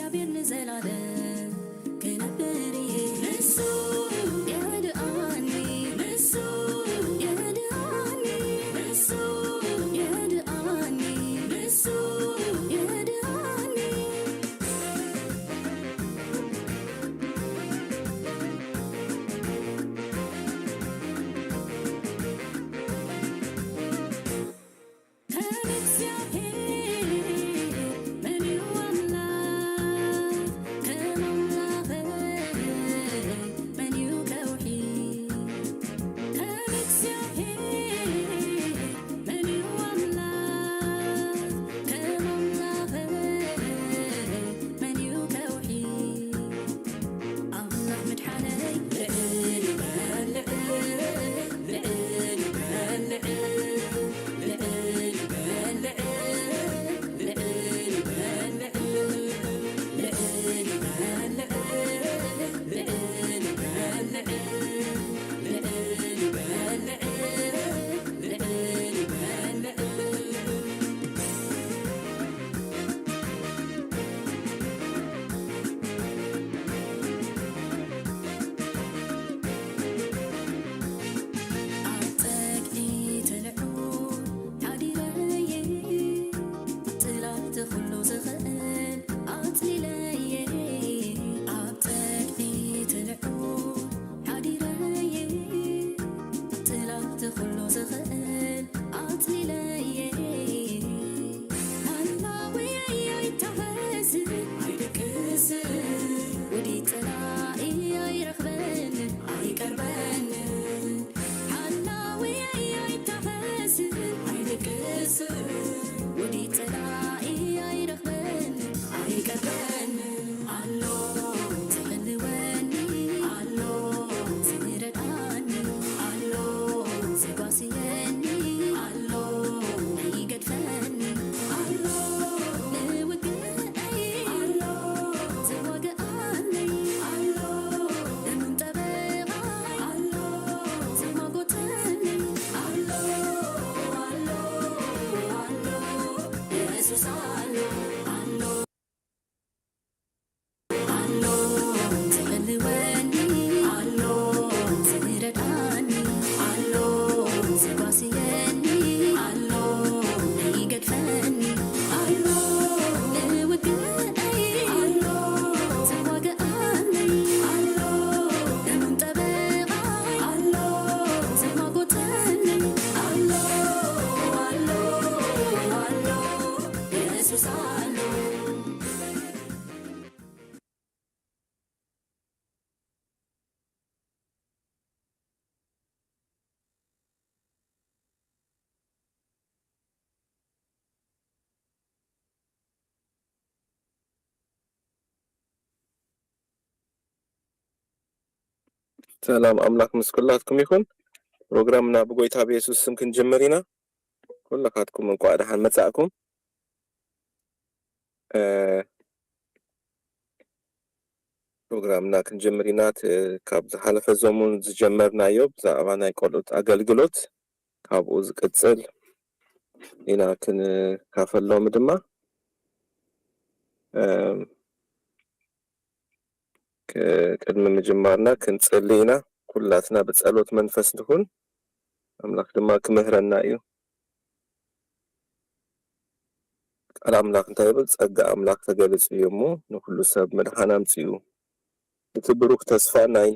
እግዚኣብሔር ንዘላለም ክነብር እየ። ንሱ የድኣኒ፣ ንሱ የድኣኒ፣ ንሱ የድኣኒ፣ ንሱ የድኣኒ። ከም እግዚኣብሔር መን እዩ ኣምላኽ? ከም ኣምላኽይ መን እዩ ከውሒ? ከም እግዚኣብሔር መን እዩ ኣምላኽ? ከም ኣምላኽይ መን እዩ ከውሒ? ኣምላኽ ምድሓነይ ልዕል ይበል፣ ልዕል ይበል፣ ልዕል ይበል፣ ልዕል ይበል፣ ልዕል ይበል፣ ልዕል ይበል፣ ልዕል ይበል፣ ልዕል ይበል፣ ልዕል ይበል፣ ልዕል ይበል። ኣብ ጸግዒ ትልዑ ሓዲረየ፣ ጽላልቲ ኩሉ ዝኽእል ኣጽሊለየ። ኣብ ጸግዒ ትልዑ ሓዲረየ፣ ጽላልቲ ኩሉ ዝኽእል ኣጽሊለየ። ሃላውየይ ኣይታኸስን ኣይድቅስን፣ ውዲ ጸላኢ ኣይረኽበንን ኣይቀርበንን። ሃላውየይ ኣይታኸስን ኣይድቅስን፣ ውዲ ጸላኢ ኣይረኽበንን ኣይቀርበንን። ኣሎ ዝሕልወኒ፣ ኣሎ ዝረድኣኒ፣ ኣሎ ዘጓስየኒ፣ ኣሎ ዘይገድፈኒ፣ ኣሎ ንውግኣይ፣ ኣሎ ዝዋግኣለይ፣ ኣሎ እሙን ጠበቓይ፣ ኣሎ ዝማጎተለይ፣ ኣሎ፣ ኣሎ፣ ኣሎ የሱስ ኣሎ፣ ኣሎ። ኣሎ ዝሕልወኒ፣ ኣሎ ዝረድኣኒ፣ ኣሎ ዘጓስየኒ፣ ኣሎ ዘይገድፈኒ፣ ኣሎ ንውግኣይ፣ ኣሎ ዝዋግኣለይ፣ ኣሎ እሙን ጠበቓይ፣ ኣሎ ዝማጎተለይ፣ ኣሎ፣ ኣሎ፣ ኣሎ የሱስ ኣሎ። ሰላም ኣምላኽ ምስ ኩላትኩም ይኹን። ፕሮግራምና ብጎይታ ብየሱስ ስም ክንጅምር ኢና። ኩልኻትኩም እንቋዕ ደሓን መጻእኩም። እ፣ ፕሮግራምና ክንጅምር ኢና። እቲ ካብ ዝሓለፈ ዘሙን ዝጀመርናዮ ብዛዕባ ናይ ቆልዑት ኣገልግሎት ካብኡ ዝቅጽል ኢና ክንካፈል ሎሚ ድማ። እም፣ ክ-፣ ቅድሚ ምጅማርና ክንጽሊ ኢና። ኩላትና ብጸሎት መንፈስ ንኹን፣ ኣምላኽ ድማ ክምህረና እዩ። ቃል ኣምላኽ እንታይ ይብል? ጸጋ ኣምላኽ ተገሊጹ እዩ እሞ ንኹሉ ሰብ ምድሓን ኣምጺኡ። እቲ ብሩኽ ተስፋ ናይ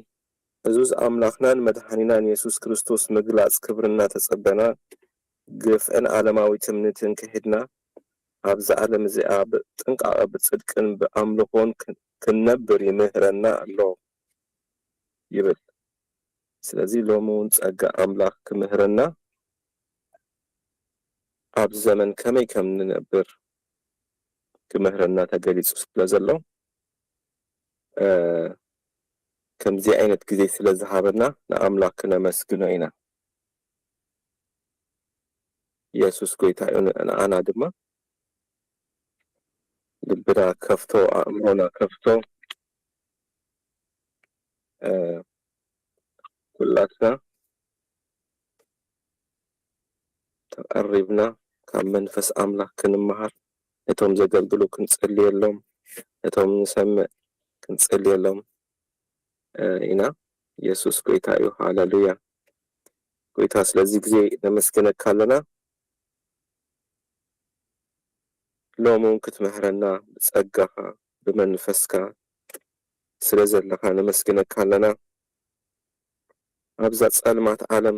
እዙዝ ኣምላኽናን መድሓኒናን የሱስ ክርስቶስ ምግላጽ ክብሪ እናተጸበና፣ ግፍዕን ዓለማዊ ትምኒትን ክሒድና፣ ኣብዛ ዓለም እዚኣ ብጥንቃቐ፣ ብጽድቅን ብኣምልኾን ክን-፣ ክንነብር ይምህረና ኣሎ ይብል። ስለዚ ሎሚ እውን ጸጋ ኣምላኽ ክምህረና፣ ኣብዚ ዘመን ከመይ ከም ንነብር ክምህረና ተገሊጹ ስለ ዘሎ፣ እ፣ ከምዚ ዓይነት ግዜ ስለ ዝሃበና ንኣምላኽ ክነመስግኖ ኢና። የሱስ ጎይታ እዩ። ን-፣ ንኣና ድማ ልብና ከፍቶ፣ ኣእምሮና ከፍቶ፣ እ፣ ኩላትና ተቐሪብና ካብ መንፈስ ኣምላኽ ክንመሃር፣ ነቶም ዘገልግሉ ክንጽልየሎም፣ ነቶም ንሰምዕ ክንጽልየሎም ኢና። የሱስ ጎይታ እዩ። ሃለሉያ። ጎይታ ስለዚ ግዜ ነመስግነካ ኣለና። ሎም እውን ክትምህረና ብጸጋኻ ብመንፈስካ ስለ ዘለኻ ነመስግነካ ኣለና። ኣብዛ ጸልማት ዓለም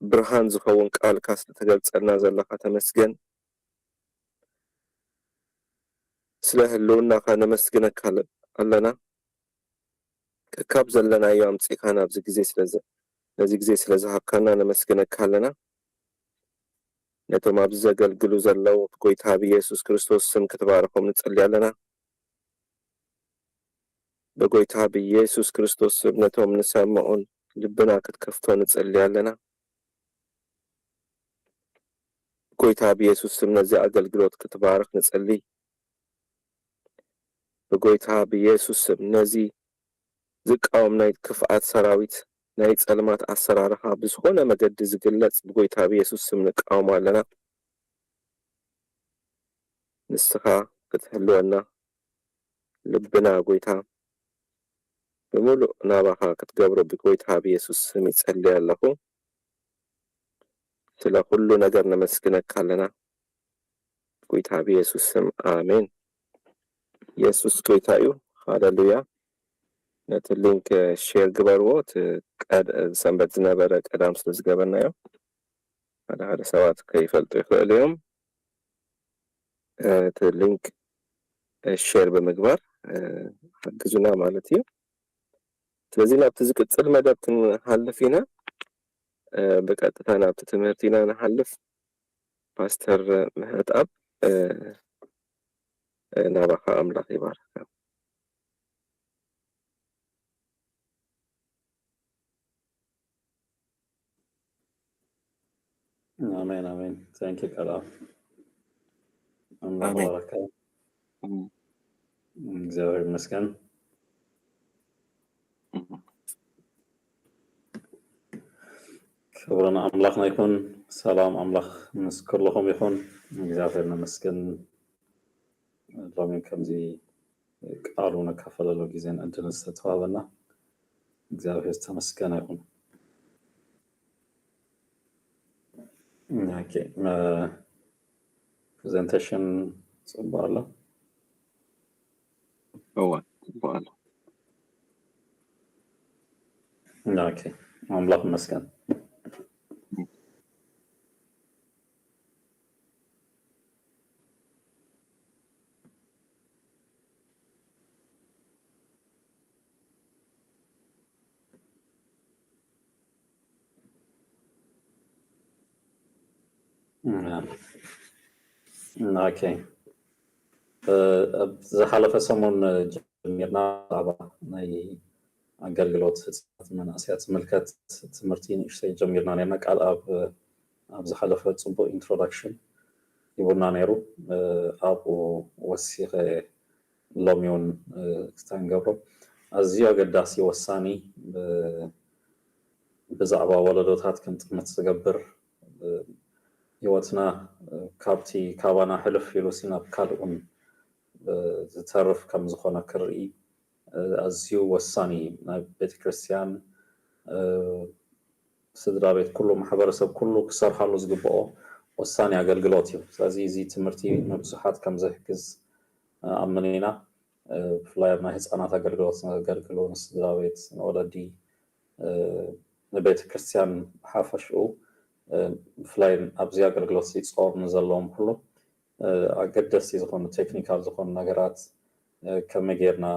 ብርሃን ዝኸውን ቃልካ ስለተገልጸልና ዘለኻ ተመስገን። ስለ ህልውናኻ ነመስግነካ ኣለ- ኣለና። ከካብ ዘለናዮ ኣምጺእካ ናብዚ ግዜ ስለ ዘ- ነዚ ግዜ ስለ ዝሃብካና ነመስግነካ ኣለና። ነቶም ኣብዚ ዘገልግሉ ዘለዉ ብጎይታ ብኢየሱስ ክርስቶስ ስም ክትባርኾም ንጽሊ ኣለና። ብጎይታ ብኢየሱስ ክርስቶስ ስም ነቶም ንሰምዑን ልብና ክትከፍቶ ንጽሊ ኣለና። ብጎይታ ብኢየሱስ ስም ነዚ ኣገልግሎት ክትባርኽ ንጽሊ። ብጎይታ ብኢየሱስ ስም ነዚ ዝቃወም ናይ ክፍኣት ሰራዊት ናይ ጸልማት ኣሰራርሓ ብዝኾነ መገዲ ዝግለጽ ብጎይታ ብኢየሱስ ስም ንቃወሞ ኣለና። ንስኻ ክትህልወና ልብና ጎይታ ብምሉእ ናባኻ ክትገብሮ ብጎይታ ብኢየሱስ ስም ይጸልይ ኣለኹ። ስለ ኩሉ ነገር ነመስግነካ ኣለና። ጎይታ ብኢየሱስ ስም ኣሜን። ኢየሱስ ጎይታ እዩ። ሃለሉያ። ነቲ ሊንክ ሼር ግበርዎ። እቲ ቀድ- ሰንበት ዝነበረ ቀዳም ስለ ዝገበርናዮ ሓደ ሓደ ሰባት ከይፈልጡ ይኽእሉ እዮም። እቲ ሊንክ ሼር ብምግባር ሓግዙና ማለት እዩ። ስለዚ ናብቲ ዝቅጽል መደብ ክንሃልፍ ኢና። ብቀጥታ ናብቲ ትምህርቲ ኢና ንሓልፍ። ፓስተር ምህረትኣብ ናባኻ ኣምላኽ ይባርካ። ኣሜን ኣሜን። Thank you ቃል ኣምላኽ ይባርካ። እግዚኣብሔር ይመስገን። ክብሪ ንኣምላኽና ይኹን። ሰላም ኣምላኽ ምስ ኩልኹም ይኹን። እግዚኣብሔር ነመስግን። ሎሚ ከምዚ ቃሉ ነካፈለሉ ግዜን ዕድልን ዝተተዋበና እግዚኣብሔር ዝተመስገነ ይኹን። ኦኬ፣ ፕሬዘንቴሽን ጽቡቅ ኣሎ። እወ፣ ጽቡቅ ኣሎ። ኦኬ፣ ኣምላኽ ይመስገን። ኦኬ፣ ዝሓለፈ ሰሙን ጀሚርና ብዛዕባ ናይ ኣገልግሎት ህፃናት መናእሰያት ዝምልከት ትምህርቲ ንእሽተይ ጀሚርና ነርና። ቃል ኣብ ኣብ ዝሓለፈ ፅቡቅ ኢንትሮዳክሽን ሂቡና ነይሩ። ኣብኡ ወሲኸ ሎሚ እውን ክስታይ ንገብሮ ኣዝዩ ኣገዳሲ ወሳኒ ብዛዕባ ወለዶታት ከም ጥምት ዝገብር ህይወትና ካብቲ ካባና ሕልፍ ኢሉ ሲ ናብ ካልእ እውን ዝተርፍ ከም ዝኾነ ክርኢ ኣዝዩ ወሳኒ እዩ። ናይ ቤተክርስትያን ስድራ ቤት ኩሉ ማሕበረሰብ ኩሉ ክሰርሓሉ ዝግብኦ ወሳኒ ኣገልግሎት እዩ። ስለዚ እዚ ትምህርቲ ንብዙሓት ከም ዝሕግዝ ኣምን ኢና። ብፍላይ ኣብ ናይ ህፃናት ኣገልግሎት ዘገልግሉ ንስድራ ቤት ንወለዲ ንቤተ ክርስቲያን ብሓፈሽኡ ብፍላይ ኣብዚ ኣገልግሎት ፂ ፆር ንዘለዎም ኩሉ ኣገደስቲ ዝኾኑ ቴክኒካል ዝኾኑ ነገራት ከመይ ጌርና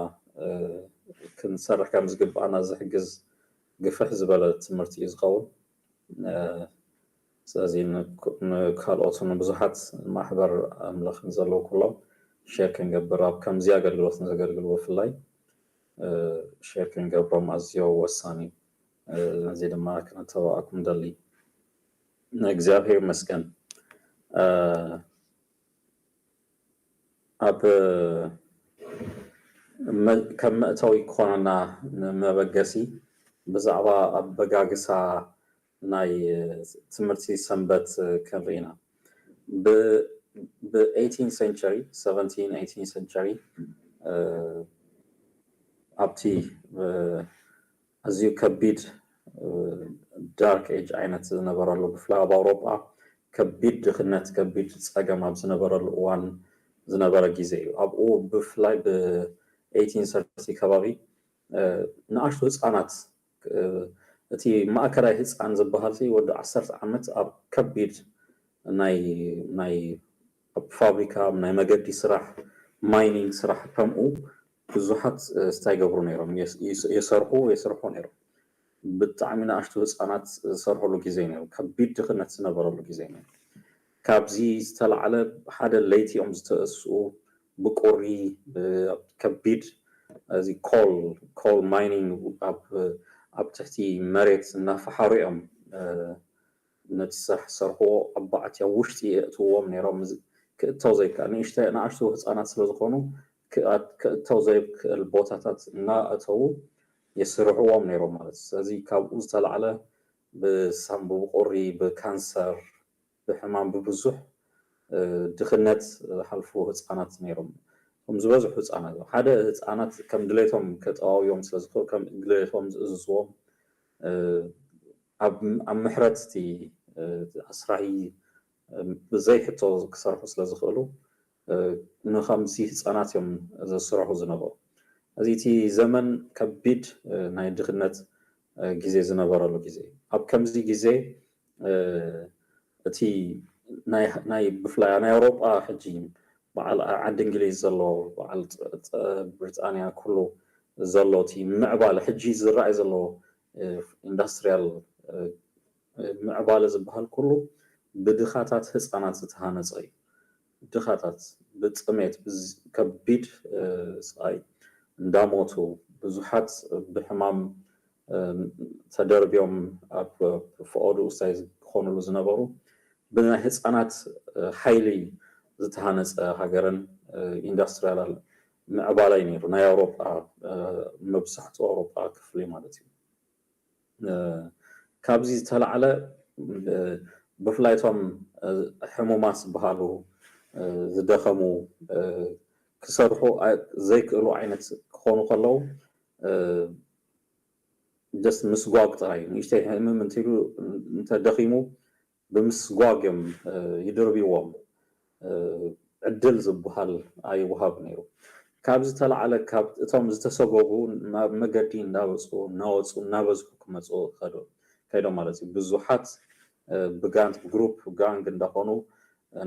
ክንሰርሕ ከም ዝግባኣና ዝሕግዝ ግፍሕ ዝበለ ትምህርቲ እዩ ዝኸውን። ስለዚ ንካልኦት ንብዙሓት ማሕበር ኣምላኽ ንዘለዉ ኩሎም ሼር ክንገብር ኣብ ከምዚ ኣገልግሎት ንዘገልግሉ ብፍላይ ሼር ክንገብሮም ኣዝዮ ወሳኒ። እዚ ድማ ክነተባኣኩም ደሊ። እግዚኣብሔር ይመስገን። ኣብ ከም መእተዊ ክኾነና ንመበገሲ ብዛዕባ ኣበጋግሳ ናይ ትምህርቲ ሰንበት ክንርኢ ኢና። ብ- ብ eighteen century seventeen eighteen century ኣብቲ ኣዝዩ ከቢድ dark age ዓይነት ዝነበረሉ፣ ብፍላይ ኣብ ኣውሮጳ ከቢድ ድኽነት ከቢድ ፀገም ኣብ ዝነበረሉ እዋን ዝነበረ ግዜ እዩ። ኣብኡ ብፍላይ ብ eighteen thirty ከባቢ ንኣሽቱ ህፃናት፣ እቲ ማእከላይ ህፃን ዝበሃል ወዲ ዓሰርተ ዓመት ኣብ ከቢድ ናይ ኣብ ፋብሪካ ናይ መገዲ ስራሕ፣ mining ስራሕ ከምኡ ብዙሓት እንታይ ይገብሩ ነይሮም፣ የሰርሑ የስርሑ ነይሮም። ብጣዕሚ ንኣሽቱ ህፃናት ዝሰርሕሉ ግዜ ነይሩ። ከቢድ ድኽነት ዝነበረሉ ግዜ ነይሩ። ካብዚ ዝተላዕለ ሓደ ለይቲ እዮም ዝተእስኡ ብቁሪ ከቢድ እዚ coal coal mining ኣብ ትሕቲ መሬት እናፈሓሩ እዮም ነቲ ስራሕ ዝሰርሕዎ። ኣብ በዓቲ ኣብ ውሽጢ የእትዎም ነይሮም። ክእተው ዘይከኣል ንእሽተ ንኣሽቱ ህፃናት ስለዝኾኑ ክእተው ዘይክእል ቦታታት እናእተዉ የስርሕዎም ነይሮም ማለት እዩ። ስለዚ ካብኡ ዝተላዕለ ብሳም ብቁሪ ብካንሰር ብሕማም ብብዙሕ ድኽነት ዝሓልፉ ህፃናት ነይሮም። ከም ዝበዝሑ ህፃናት ሓደ ህፃናት ከም ድሌቶም ከጠዋውዮም ስለዝኽእል ከም ድሌቶም ዝእዝዝዎም ኣብ ምሕረት እቲ ኣስራሒ ብዘይ ሕቶ ክሰርሑ ስለዝኽእሉ ንከምዚ ህፃናት እዮም ዘስርሑ ዝነበሩ። እዚ እቲ ዘመን ከቢድ ናይ ድኽነት ግዜ ዝነበረሉ ግዜ። ኣብ ከምዚ ግዜ እቲ ናይ ብፍላይ ናይ ኣውሮጳ ሕጂ በዓል ዓዲ እንግሊዝ ዘሎ በዓል ብሪጣንያ ኩሉ ዘሎ እቲ ምዕባለ ሕጂ ዝረኣይ ዘሎ ኢንዳስትሪያል ምዕባለ ዝበሃል ኩሉ ብድኻታት ህፃናት ዝተሃነፀ እዩ። ድኻታት ብጥሜት ከቢድ ስቃይ እንዳሞቱ ብዙሓት ብሕማም ተደርብዮም ኣብ ፈኦዱ እስታይ ዝኾኑሉ ዝነበሩ ብናይ ህፃናት ሓይሊ ዝተሃነፀ ሃገርን ኢንዳስትሪያል ምዕባለ እዩ ነይሩ ናይ ኣውሮጳ መብዛሕትኡ ኣውሮጳ ክፍሊ ማለት እዩ። ካብዚ ዝተላዕለ ብፍላይ እቶም ሕሙማት ዝበሃሉ ዝደኸሙ ክሰርሑ ዘይክእሉ ዓይነት ክኾኑ ከለዉ just ምስጓግ ጥራይ ንእሽተይ ሕምም እንተይሉ እንተደኺሙ ብምስጓግ እዮም ይድርብዎም። ዕድል ዝበሃል ኣይወሃብ ነይሩ። ካብ ዝተላዕለ ካብ እቶም ዝተሰጎጉ ናብ መገዲ እንዳወፁ እናወፁ እናበዝሑ ክመፁ ከይዶም ማለት እዩ። ብዙሓት ብጋንግ ብግሩፕ ጋንግ እንዳኾኑ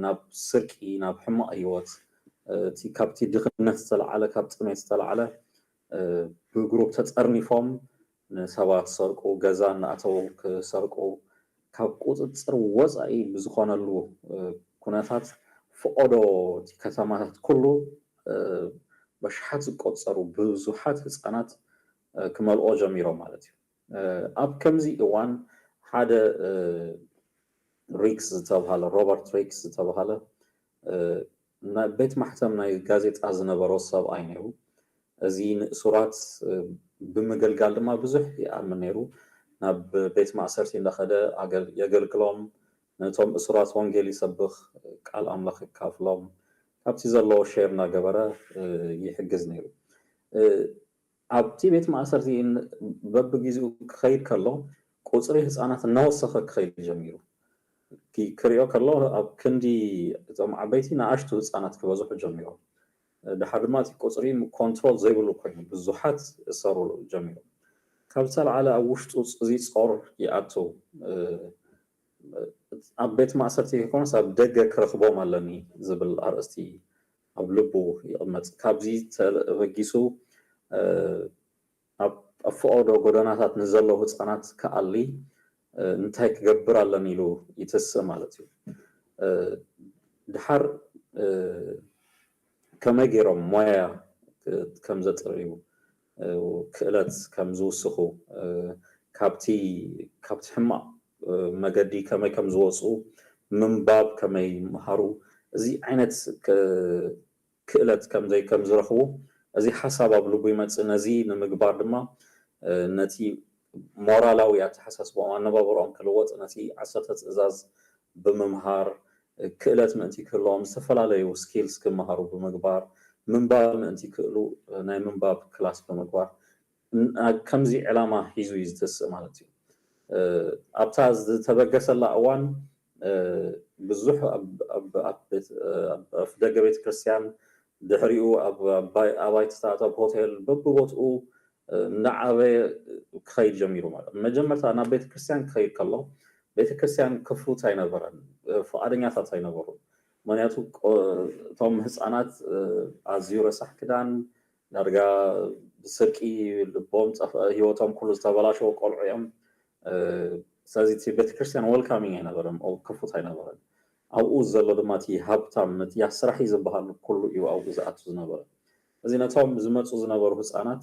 ናብ ስርቂ ናብ ሕማቕ ህይወት ካብቲ ድኽነት ዝተላዕለ ካብ ጥሜት ዝተላዕለ ብግሩፕ ተጠርኒፎም ንሰባት ሰርቁ ገዛ እናኣተዉ ክሰርቁ ካብ ቁፅፅር ወፃኢ ብዝኾነሉ ኩነታት ፈቐዶ እቲ ከተማታት ኩሉ በሽሓት ዝቆፀሩ ብዙሓት ህፃናት ክመልኦ ጀሚሮም ማለት እዩ። ኣብ ከምዚ እዋን ሓደ ሪክስ ዝተብሃለ ሮበርት ሪክስ ዝተብሃለ ናይ ቤት ማሕተም ናይ ጋዜጣ ዝነበሮ ሰብኣይ ነይሩ። እዚ ንእሱራት ብምግልጋል ድማ ብዙሕ ይኣምን ነይሩ። ናብ ቤት ማእሰርቲ እንዳኸደ የገልግሎም፣ ነቶም እሱራት ወንጌል ይሰብኽ፣ ቃል ኣምላኽ የካፍሎም፣ ካብቲ ዘለዎ ሼር እናገበረ ይሕግዝ ነይሩ። ኣብቲ ቤት ማእሰርቲ በብግዜኡ ክኸይድ ከሎ ቁፅሪ ህፃናት እናወሰኸ ክኸይድ ጀሚሩ። ክሪኦ ከሎ ኣብ ክንዲ እቶም ዓበይቲ ንኣሽቱ ህፃናት ክበዝሑ ጀሚሮም። ድሓር ድማ እቲ ቁፅሪ ኮንትሮል ዘይብሉ ኮይኑ ብዙሓት እሰሩ ጀሚሮም። ካብ ዝተለዓለ ኣብ ውሽጡ እዚ ፆር ይኣቱ። ኣብ ቤት ማእሰርቲ ከይኮነስ ኣብ ደገ ክረኽቦም ኣለኒ ዝብል ኣርእስቲ ኣብ ልቡ ይቕመጥ። ካብዚ ተበጊሱ ኣብ ፈቐዶ ጎደናታት ንዘለዉ ህፃናት ክኣሊ እንታይ ክገብር ኣለኒ ኢሉ ይትስእ ማለት እዩ። ድሓር ከመይ ገይሮም ሞያ ከም ዘጥርዩ ክእለት ከም ዝውስኹ ካብቲ ካብቲ ሕማቕ መገዲ ከመይ ከም ዝወፁ ምንባብ ከመይ ይምሃሩ እዚ ዓይነት ክእለት ከምዘይ ከም ዝረኽቡ እዚ ሓሳብ ኣብ ልቡ ይመፅእ። ነዚ ንምግባር ድማ ነቲ ሞራላዊ ኣተሓሳስቦም ኣነባብርኦም ክልወጥ ነቲ ዓሰርተ ትእዛዝ ብምምሃር ክእለት ምእንቲ ክህልዎም ዝተፈላለዩ skills ክመሃሩ ብምግባር፣ ምንባብ ምእንቲ ክእሉ ናይ ምንባብ class ብምግባር፣ ከምዚ ዕላማ ሒዙ እዩ ዝትስእ ማለት እዩ። ኣብታ ዝተበገሰላ እዋን ብዙሕ ኣፍደገ ቤተክርስትያን፣ ድሕሪኡ ኣብ ኣባይትታት፣ ኣብ ሆቴል፣ በብቦትኡ እናዓበየ ክኸይድ ጀሚሩ ማለት። መጀመርታ ናብ ቤተክርስትያን ክኸይድ ከሎ ቤተክርስትያን ክፉት ኣይነበረን፣ ፍቓደኛታት ኣይነበሩን። ምክንያቱ እቶም ህፃናት ኣዝዩ ረሳሕ ክዳን፣ ዳርጋ ብስርቂ ልቦም ጠፍአ፣ ህይወቶም ኩሉ ዝተበላሸወ ቆልዑ እዮም። ስለዚ እቲ ቤተክርስትያን welcoming ኣይነበረን፣ ክፉት ኣይነበረን። ኣብኡ ዘሎ ድማ እቲ ሃብታም፣ እቲ ኣስራሒ ዝበሃል ኩሉ እዩ ኣብኡ ዝኣቱ ዝነበረ። እዚ ነቶም ዝመፁ ዝነበሩ ህፃናት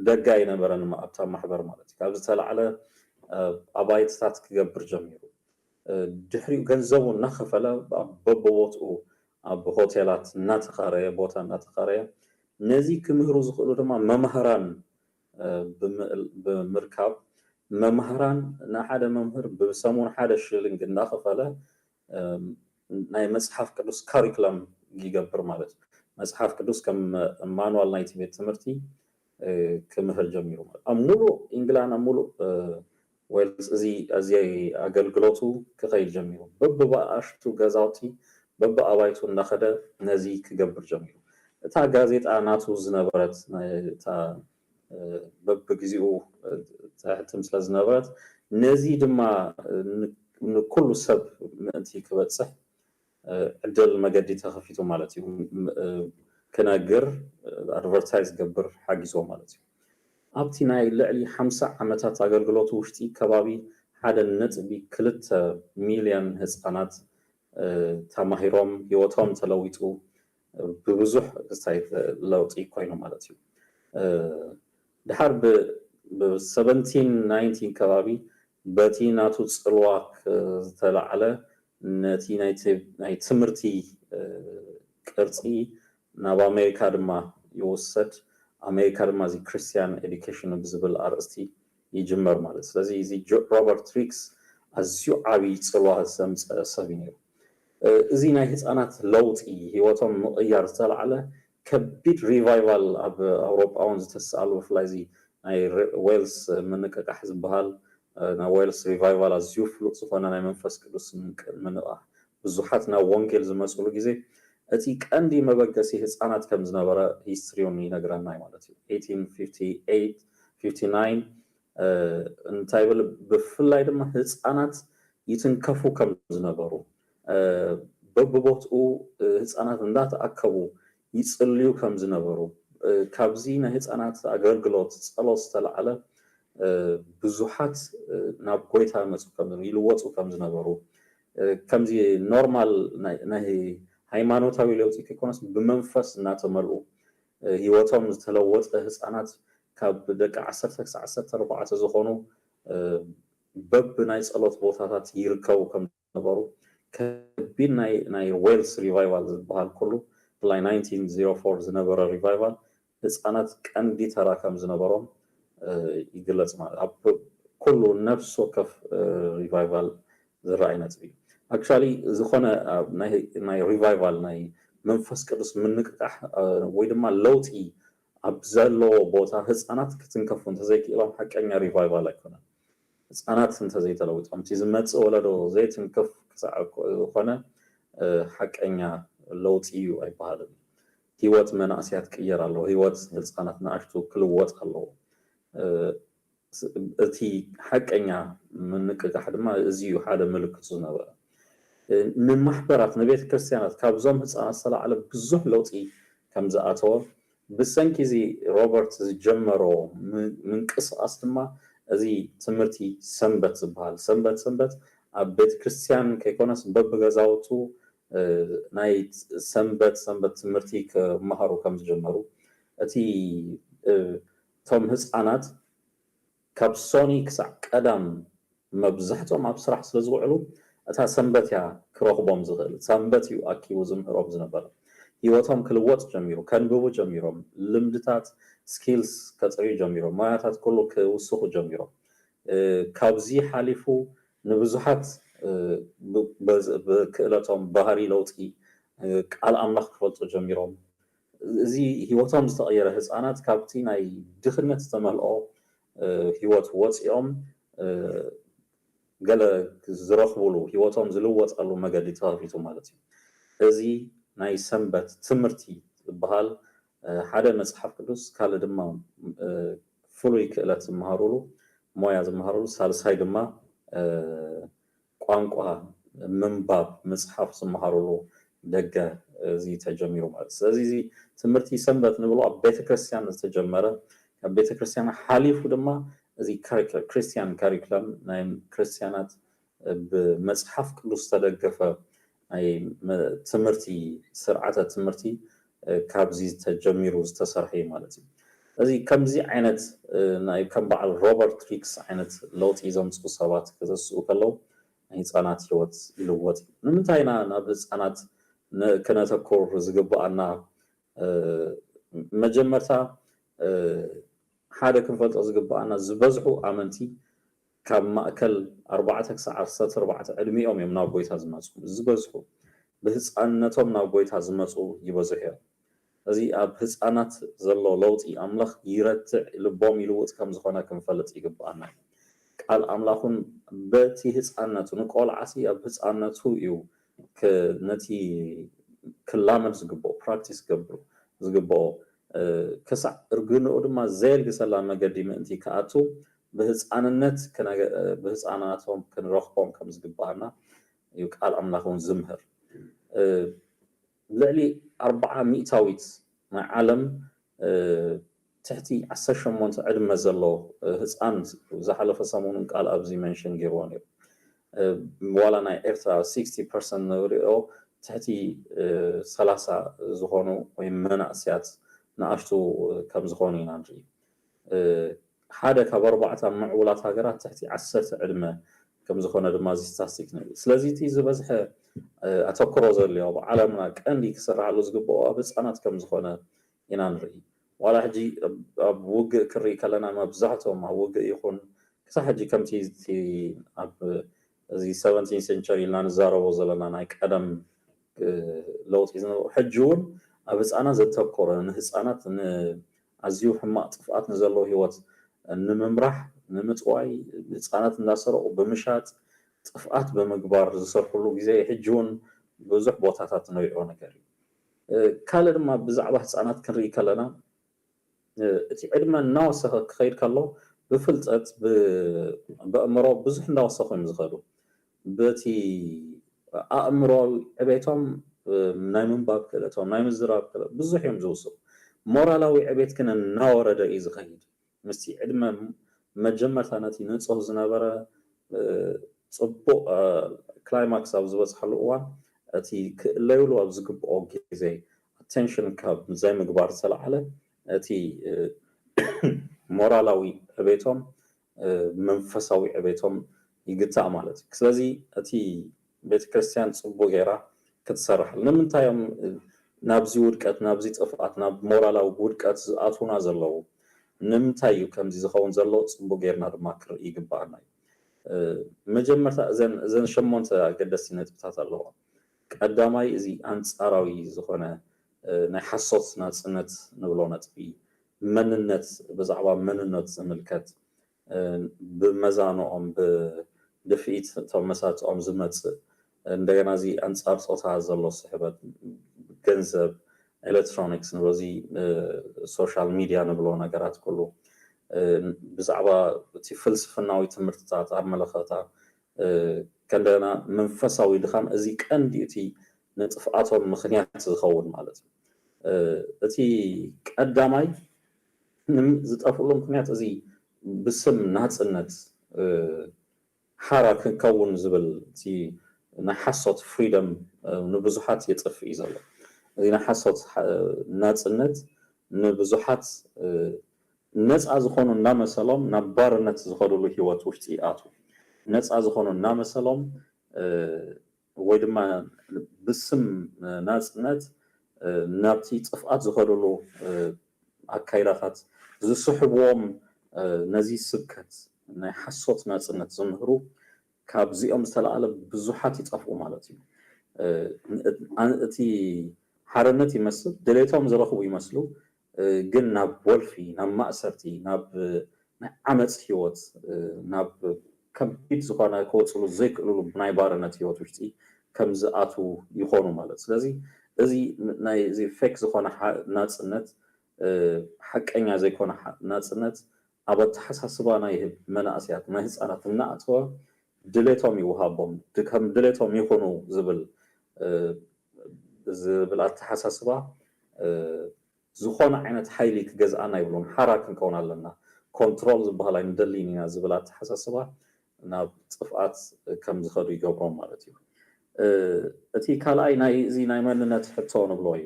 ደጋ ኣይነበረን ኣብታ ማሕበር ማለት እዩ። ካብ ዝተላዕለ ኣባይትታት ክገብር ጀሚሩ። ድሕሪኡ ገንዘቡ እናኸፈለ በብቦትኡ ኣብ ሆቴላት እናተኻረየ፣ ቦታ እናተኻረየ፣ ነዚ ክምህሩ ዝኽእሉ ድማ መማህራን ብምርካብ፣ መማህራን ንሓደ መምህር ብሰሙን ሓደ ሽልንግ እናኸፈለ ናይ መፅሓፍ ቅዱስ ካሪክለም ይገብር ማለት እዩ። መፅሓፍ ቅዱስ ከም ማኑዋል ናይቲ ቤት ትምህርቲ ክምህር ጀሚሩ ማለት ኣብ ሙሉእ ኢንግላንድ፣ ኣብ ሙሉእ ዌልስ እዚ እዚ ኣገልግሎቱ ክኸይድ ጀሚሩ። በብኣሽቱ ገዛውቲ በብኣባይቱ እናኸደ ነዚ ክገብር ጀሚሩ። እታ ጋዜጣ ናቱ ዝነበረት፣ እታ በብግዜኡ ትሕትም ስለ ዝነበረት፣ ነዚ ድማ ንኩሉ ሰብ ምእንቲ ክበፅሕ ዕድል መገዲ ተኸፊቱ ማለት እዩ። ክነግር፣ ኣድቨርታይዝ ገብር ሓጊዞ ማለት እዩ። ኣብቲ ናይ ልዕሊ ሓምሳ ዓመታት ኣገልግሎቱ ውሽጢ ከባቢ ሓደ ነጥቢ ክልተ ሚልዮን ህፃናት ተማሂሮም፣ ህይወቶም ተለዊጡ፣ ብብዙሕ ክስታይ ለውጢ ኮይኑ ማለት እዩ። ድሓር ብሰቨንቲን ናይንቲን ከባቢ በቲ ናቱ ፅልዋ ዝተላዕለ ነቲ ናይ ትምህርቲ ቅርፂ ናብ ኣሜሪካ ድማ ይውሰድ። ኣሜሪካ ድማ እዚ ክርስቲያን ኤዱኬሽን ብዝብል ኣርእስቲ ይጅመር ማለት። ስለዚ እዚ ሮበርት ሪክስ ኣዝዩ ዓብዪ ፅልዋ ዘምፀአ ሰብ እዩ ነይሩ። እዚ ናይ ህፃናት ለውጢ፣ ህይወቶም ምቕያር ዝተላዕለ ከቢድ ሪቫይቫል ኣብ ኣውሮጳ እውን ዝተሰኣሉ፣ ብፍላይ እዚ ናይ ዌልስ ምንቅቃሕ ዝበሃል፣ ናይ ዌልስ ሪቫይቫል ኣዝዩ ፍሉጥ ዝኾነ ናይ መንፈስ ቅዱስ ምንቅቃሕ፣ ብዙሓት ናብ ወንጌል ዝመፅሉ ግዜ እቲ ቀንዲ መበገሲ ህፃናት ከም ዝነበረ ሂስትሪ እውን ይነግረና ማለት እዩ። ኤይቲን ፊፍቲ ኤይት ፊፍቲ ናይን እንታይ ብል፣ ብፍላይ ድማ ህፃናት ይትንከፉ ከም ዝነበሩ፣ በብቦትኡ ህፃናት እንዳተኣከቡ ይፅልዩ ከም ዝነበሩ፣ ካብዚ ናይ ህፃናት ኣገልግሎት ጸሎት ዝተላዕለ ብዙሓት ናብ ጎይታ መፁ ከም ይልወፁ ከም ዝነበሩ፣ ከምዚ ኖርማል ናይ ሃይማኖታዊ ለውጢ ከይኮነስ ብመንፈስ እናተመልኡ ህይወቶም ዝተለወጠ ህፃናት ካብ ደቂ ዓሰርተ ክሳብ ዓሰርተ ኣርባዕተ ዝኾኑ በብ ናይ ጸሎት ቦታታት ይርከቡ ከም ዝነበሩ፣ ከቢድ ናይ ዌልስ ሪቫይቫል ዝበሃል ኩሉ ብፍላይ ናይንቲን ዜሮ ፎር ዝነበረ ሪቫይቫል ህፃናት ቀንዲ ተራ ከም ዝነበሮም ይግለፅ። ማለት ኣብ ኩሉ ነፍሲ ወከፍ ሪቫይቫል ዝረኣይ ነጥቢ እዩ። ኣክቹዋሊ ዝኾነ ናይ ሪቫይቫል ናይ መንፈስ ቅዱስ ምንቅቃሕ ወይ ድማ ለውጢ ኣብ ዘለዎ ቦታ ህፃናት ክትንከፉ እንተዘይክኢሎም ሓቀኛ ሪቫይቫል ኣይኮነን። ህፃናት እንተዘይተለዊጦም እቲ ዝመፅእ ወለዶ ዘይትንክፍ ክሳዕ ዝኾነ ሓቀኛ ለውጢ እዩ ኣይበሃልን። ህይወት መናእሰያት ክቅየር ኣለዎ። ህይወት ህፃናት ንኣሽቱ ክልወጥ ኣለዎ። እቲ ሓቀኛ ምንቅቃሕ ድማ እዚ እዩ ሓደ ምልክቱ ዝነበረ። ንማሕበራት ንቤተ ክርስቲያናት ካብዞም ህፃናት ዝተላዕለ ብዙሕ ለውጢ ከም ዝኣተወ ብሰንኪ እዚ ሮበርት ዝጀመሮ ምንቅስቃስ ድማ እዚ ትምህርቲ ሰንበት ዝበሃል ሰንበት ሰንበት ኣብ ቤተ ክርስቲያን ከይኮነስ በብገዛውቱ ናይ ሰንበት ሰንበት ትምህርቲ ክመሃሩ ከም ዝጀመሩ እቲ እቶም ህፃናት ካብ ሶኒ ክሳዕ ቀዳም መብዛሕትኦም ኣብ ስራሕ ስለ ዝውዕሉ እታ ሰንበት እያ ክረኽቦም ዝኽእል። ሰንበት እዩ ኣኪቡ ዝምህሮም ዝነበረ። ህይወቶም ክልወጥ ጀሚሩ፣ ከንብቡ ጀሚሮም፣ ልምድታት ስኪልስ ከፅርዩ ጀሚሮም፣ ሞያታት ኩሉ ክውስኹ ጀሚሮም። ካብዚ ሓሊፉ ንብዙሓት ብክእለቶም ባህሪ ለውጢ ቃል ኣምላኽ ክፈልጡ ጀሚሮም። እዚ ህይወቶም ዝተቐየረ ህፃናት ካብቲ ናይ ድኽነት ዝተመልኦ ህይወት ወፂኦም ገለ ዝረኽቡሉ ህይወቶም ዝልወጠሉ መገዲ ተኸፊቱ ማለት እዩ። እዚ ናይ ሰንበት ትምህርቲ ዝበሃል ሓደ መፅሓፍ ቅዱስ ካልእ ድማ ፍሉይ ክእለት ዝመሃሩሉ ሞያ ዝመሃሩሉ ሳልሳይ ድማ ቋንቋ ምንባብ ምፅሓፍ ዝመሃሩሉ ደገ እዚ ተጀሚሩ ማለት ስለዚ እዚ ትምህርቲ ሰንበት ንብሎ ኣብ ቤተክርስትያን ዝተጀመረ ካብ ቤተክርስትያን ሓሊፉ ድማ እዚ ክርስቲያን ካሪኩለም ናይ ክርስቲያናት ብመፅሓፍ ቅዱስ ዝተደገፈ ናይ ትምህርቲ ስርዓተ ትምህርቲ ካብዚ ተጀሚሩ ዝተሰርሐ እዩ ማለት እዩ። እዚ ከምዚ ዓይነት ናይ ከም በዓል ሮበርት ሪክስ ዓይነት ለውጢ ዘምፅኡ ሰባት ክተስኡ ከለዉ ናይ ህፃናት ህይወት ይልወጥ እዩ። ንምንታይ ኢና ናብ ህፃናት ክነተኩር ዝግብኣና? መጀመርታ ሓደ ክንፈልጦ ዝግብኣና ዝበዝሑ ኣመንቲ ካብ ማእከል ኣርባዕተ ክሳብ ዓሰርተ ኣርባዕተ ዕድሚኦም እዮም ናብ ጎይታ ዝመፁ ዝበዝሑ ብህፃንነቶም ናብ ጎይታ ዝመፁ ይበዝሑ እዮም። እዚ ኣብ ህፃናት ዘሎ ለውጢ ኣምላኽ ይረትዕ ልቦም ይልውጥ ከም ዝኾነ ክንፈልጥ ይግብኣና እዩ። ቃል ኣምላኽ እውን በቲ ህፃንነቱ ንቆልዓሲ ኣብ ህፃንነቱ እዩ ነቲ ክላመድ ዝግብኦ ፕራክቲስ ክገብሩ ዝግብኦ ክሳዕ እርግንኡ ድማ ዘየልግሰላ መገዲ ምእንቲ ክኣቱ ብህፃንነት ብህፃናቶም ክንረኽቦም ከም ዝግብኣና እዩ ቃል ኣምላኽ እውን ዝምህር። ልዕሊ ኣርብዓ ሚእታዊት ናይ ዓለም ትሕቲ ዓሰርተ ሸሞንተ ዕድመ ዘሎ ህፃን ዝሓለፈ ሰሙን ቃል ኣብዚ መንሽን ገይርዎ ነይሩ። ዋላ ናይ ኤርትራ ሲክስቲ ፐርሰንት ንሪኦ ትሕቲ ሰላሳ ዝኾኑ ወይ መናእስያት ንኣሽቱ ከም ዝኾኑ ኢና ንርኢ። ሓደ ካብ ኣርባዕተ ኣብ ምዕቡላት ሃገራት ትሕቲ ዓሰርተ ዕድመ ከም ዝኾነ ድማ እዚ ስታስቲክ ንርኢ። ስለዚ እቲ ዝበዝሐ ኣተኩሮ ዘድልዮ ኣብ ዓለምና ቀንዲ ክስራሕሉ ዝግብኦ ኣብ ህፃናት ከም ዝኾነ ኢና ንርኢ። ዋላ ሕጂ ኣብ ውግእ ክርኢ ከለና መብዛሕትኦም ኣብ ውግእ ይኹን ክሳብ ሕጂ ከምቲ ኣብ እዚ ሰቨንቲን ሴንቸሪ ኢልና ንዛረቦ ዘለና ናይ ቀደም ለውጢ ዝነበሩ ሕጂ እውን ኣብ ህፃናት ዘተኮረ ንህፃናት ኣዝዩ ሕማቕ ጥፍኣት ንዘለዎ ህይወት ንምምራሕ ንምጥዋይ ህፃናት እንዳሰረቑ ብምሻጥ ጥፍኣት ብምግባር ዝሰርሕሉ ግዜ ሕጂ እውን ብዙሕ ቦታታት ንሪኦ ነገር እዩ። ካልእ ድማ ብዛዕባ ህፃናት ክንርኢ ከለና እቲ ዕድመ እናወሰኸ ክኸይድ ከሎ ብፍልጠት ብኣእምሮ ብዙሕ እናወሰኹ እዮም ዝኸዱ። በቲ ኣእምሮዊ ዕቤቶም ናይ ምንባብ ክእለቶም ናይ ምዝራብ ክእለት ብዙሕ እዮም ዝውስኹ። ሞራላዊ ዕቤት ግን እናወረደ እዩ ዝኸይድ። ምስቲ ዕድመ መጀመርታ ነቲ ንፁህ ዝነበረ ፅቡቕ ክላይማክስ ኣብ ዝበፅሓሉ እዋን እቲ ክእለዩሉ ኣብ ዝግብኦ ግዜ ኣቴንሽን ካብ ዘይምግባር ዝተለዓለ እቲ ሞራላዊ ዕቤቶም መንፈሳዊ ዕቤቶም ይግታእ ማለት እዩ። ስለዚ እቲ ቤተክርስትያን ፅቡቅ ገይራ ክትሰርሕ ንምንታይ እዮም ናብዚ ውድቀት ናብዚ ጥፍኣት ናብ ሞራላዊ ውድቀት ዝኣትውና ዘለዉ? ንምንታይ እዩ ከምዚ ዝኸውን ዘሎ? ፅቡቅ ገይርና ድማ ክርኢ ይግባኣና እዩ። መጀመርታ እዘን እዘን ሸሞንተ ኣገደስቲ ነጥብታት ኣለዋ። ቀዳማይ እዚ ኣንፃራዊ ዝኾነ ናይ ሓሶት ናፅነት ንብሎ ነጥቢ መንነት ብዛዕባ መንነት ዝምልከት ብመዛንኦም ብድፍኢት እቶም መሳትኦም ዝመፅእ እንደገና እዚ ኣንፃር ፆታ ዘሎ ስሕበት ገንዘብ ኤሌክትሮኒክስ ንበዚ ሶሻል ሚድያ ንብሎ ነገራት ኩሉ ብዛዕባ እቲ ፍልስፍናዊ ትምህርትታት ኣብ መለኸታ ከእንደገና መንፈሳዊ ድኻም እዚ ቀንዲ እቲ ንጥፍኣቶም ምኽንያት ዝኸውን ማለት እዩ። እቲ ቀዳማይ ዝጠፍእሉ ምክንያት እዚ ብስም ናፅነት ሓራ ክንከውን ዝብል እቲ ናይ ሓሶት ፍሪደም ንብዙሓት የጥፍ እዩ ዘሎ። እዚ ናይ ሓሶት ናፅነት ንብዙሓት ነፃ ዝኾኑ እናመሰሎም ናብ ባርነት ዝኸዱሉ ህይወት ውሽጢ ይኣትዉ። ነፃ ዝኾኑ እናመሰሎም ወይ ድማ ብስም ናፅነት ናብቲ ጥፍኣት ዝኸዱሉ ኣካይዳታት ዝስሕብዎም ነዚ ስብከት ናይ ሓሶት ናፅነት ዝምህሩ ካብዚኦም ዝተለዓለ ብዙሓት ይጠፍኡ ማለት እዩ። እቲ ሓርነት ይመስል ድሌቶም ዝረኽቡ ይመስሉ፣ ግን ናብ ወልፊ፣ ናብ ማእሰርቲ፣ ናብ ናይ ዓመፅ ህይወት፣ ናብ ከቢድ ዝኾነ ክወፅሉ ዘይክእልሉ ናይ ባርነት ህይወት ውሽጢ ከም ዝኣትዉ ይኾኑ ማለት። ስለዚ እዚ ናይ እዚ ፌክ ዝኾነ ናፅነት፣ ሓቀኛ ዘይኮነ ናፅነት ኣብ ኣተሓሳስባ ናይ መናእሰያት፣ ናይ ህፃናት እናኣተወ ድሌቶም ይወሃቦም፣ ከም ድሌቶም ይኹኑ ዝብል ዝብል ኣተሓሳስባ ዝኾነ ዓይነት ሓይሊ ክገዝኣና ይብሉን። ሓራ ክንከውን ኣለና፣ ኮንትሮል ዝበሃል ኣይንደልይን ኢና ዝብል ኣተሓሳስባ ናብ ጥፍኣት ከም ዝኸዱ ይገብሮም ማለት እዩ። እቲ ካልኣይ ናይ እዚ ናይ መንነት ሕቶ ንብሎ እዩ።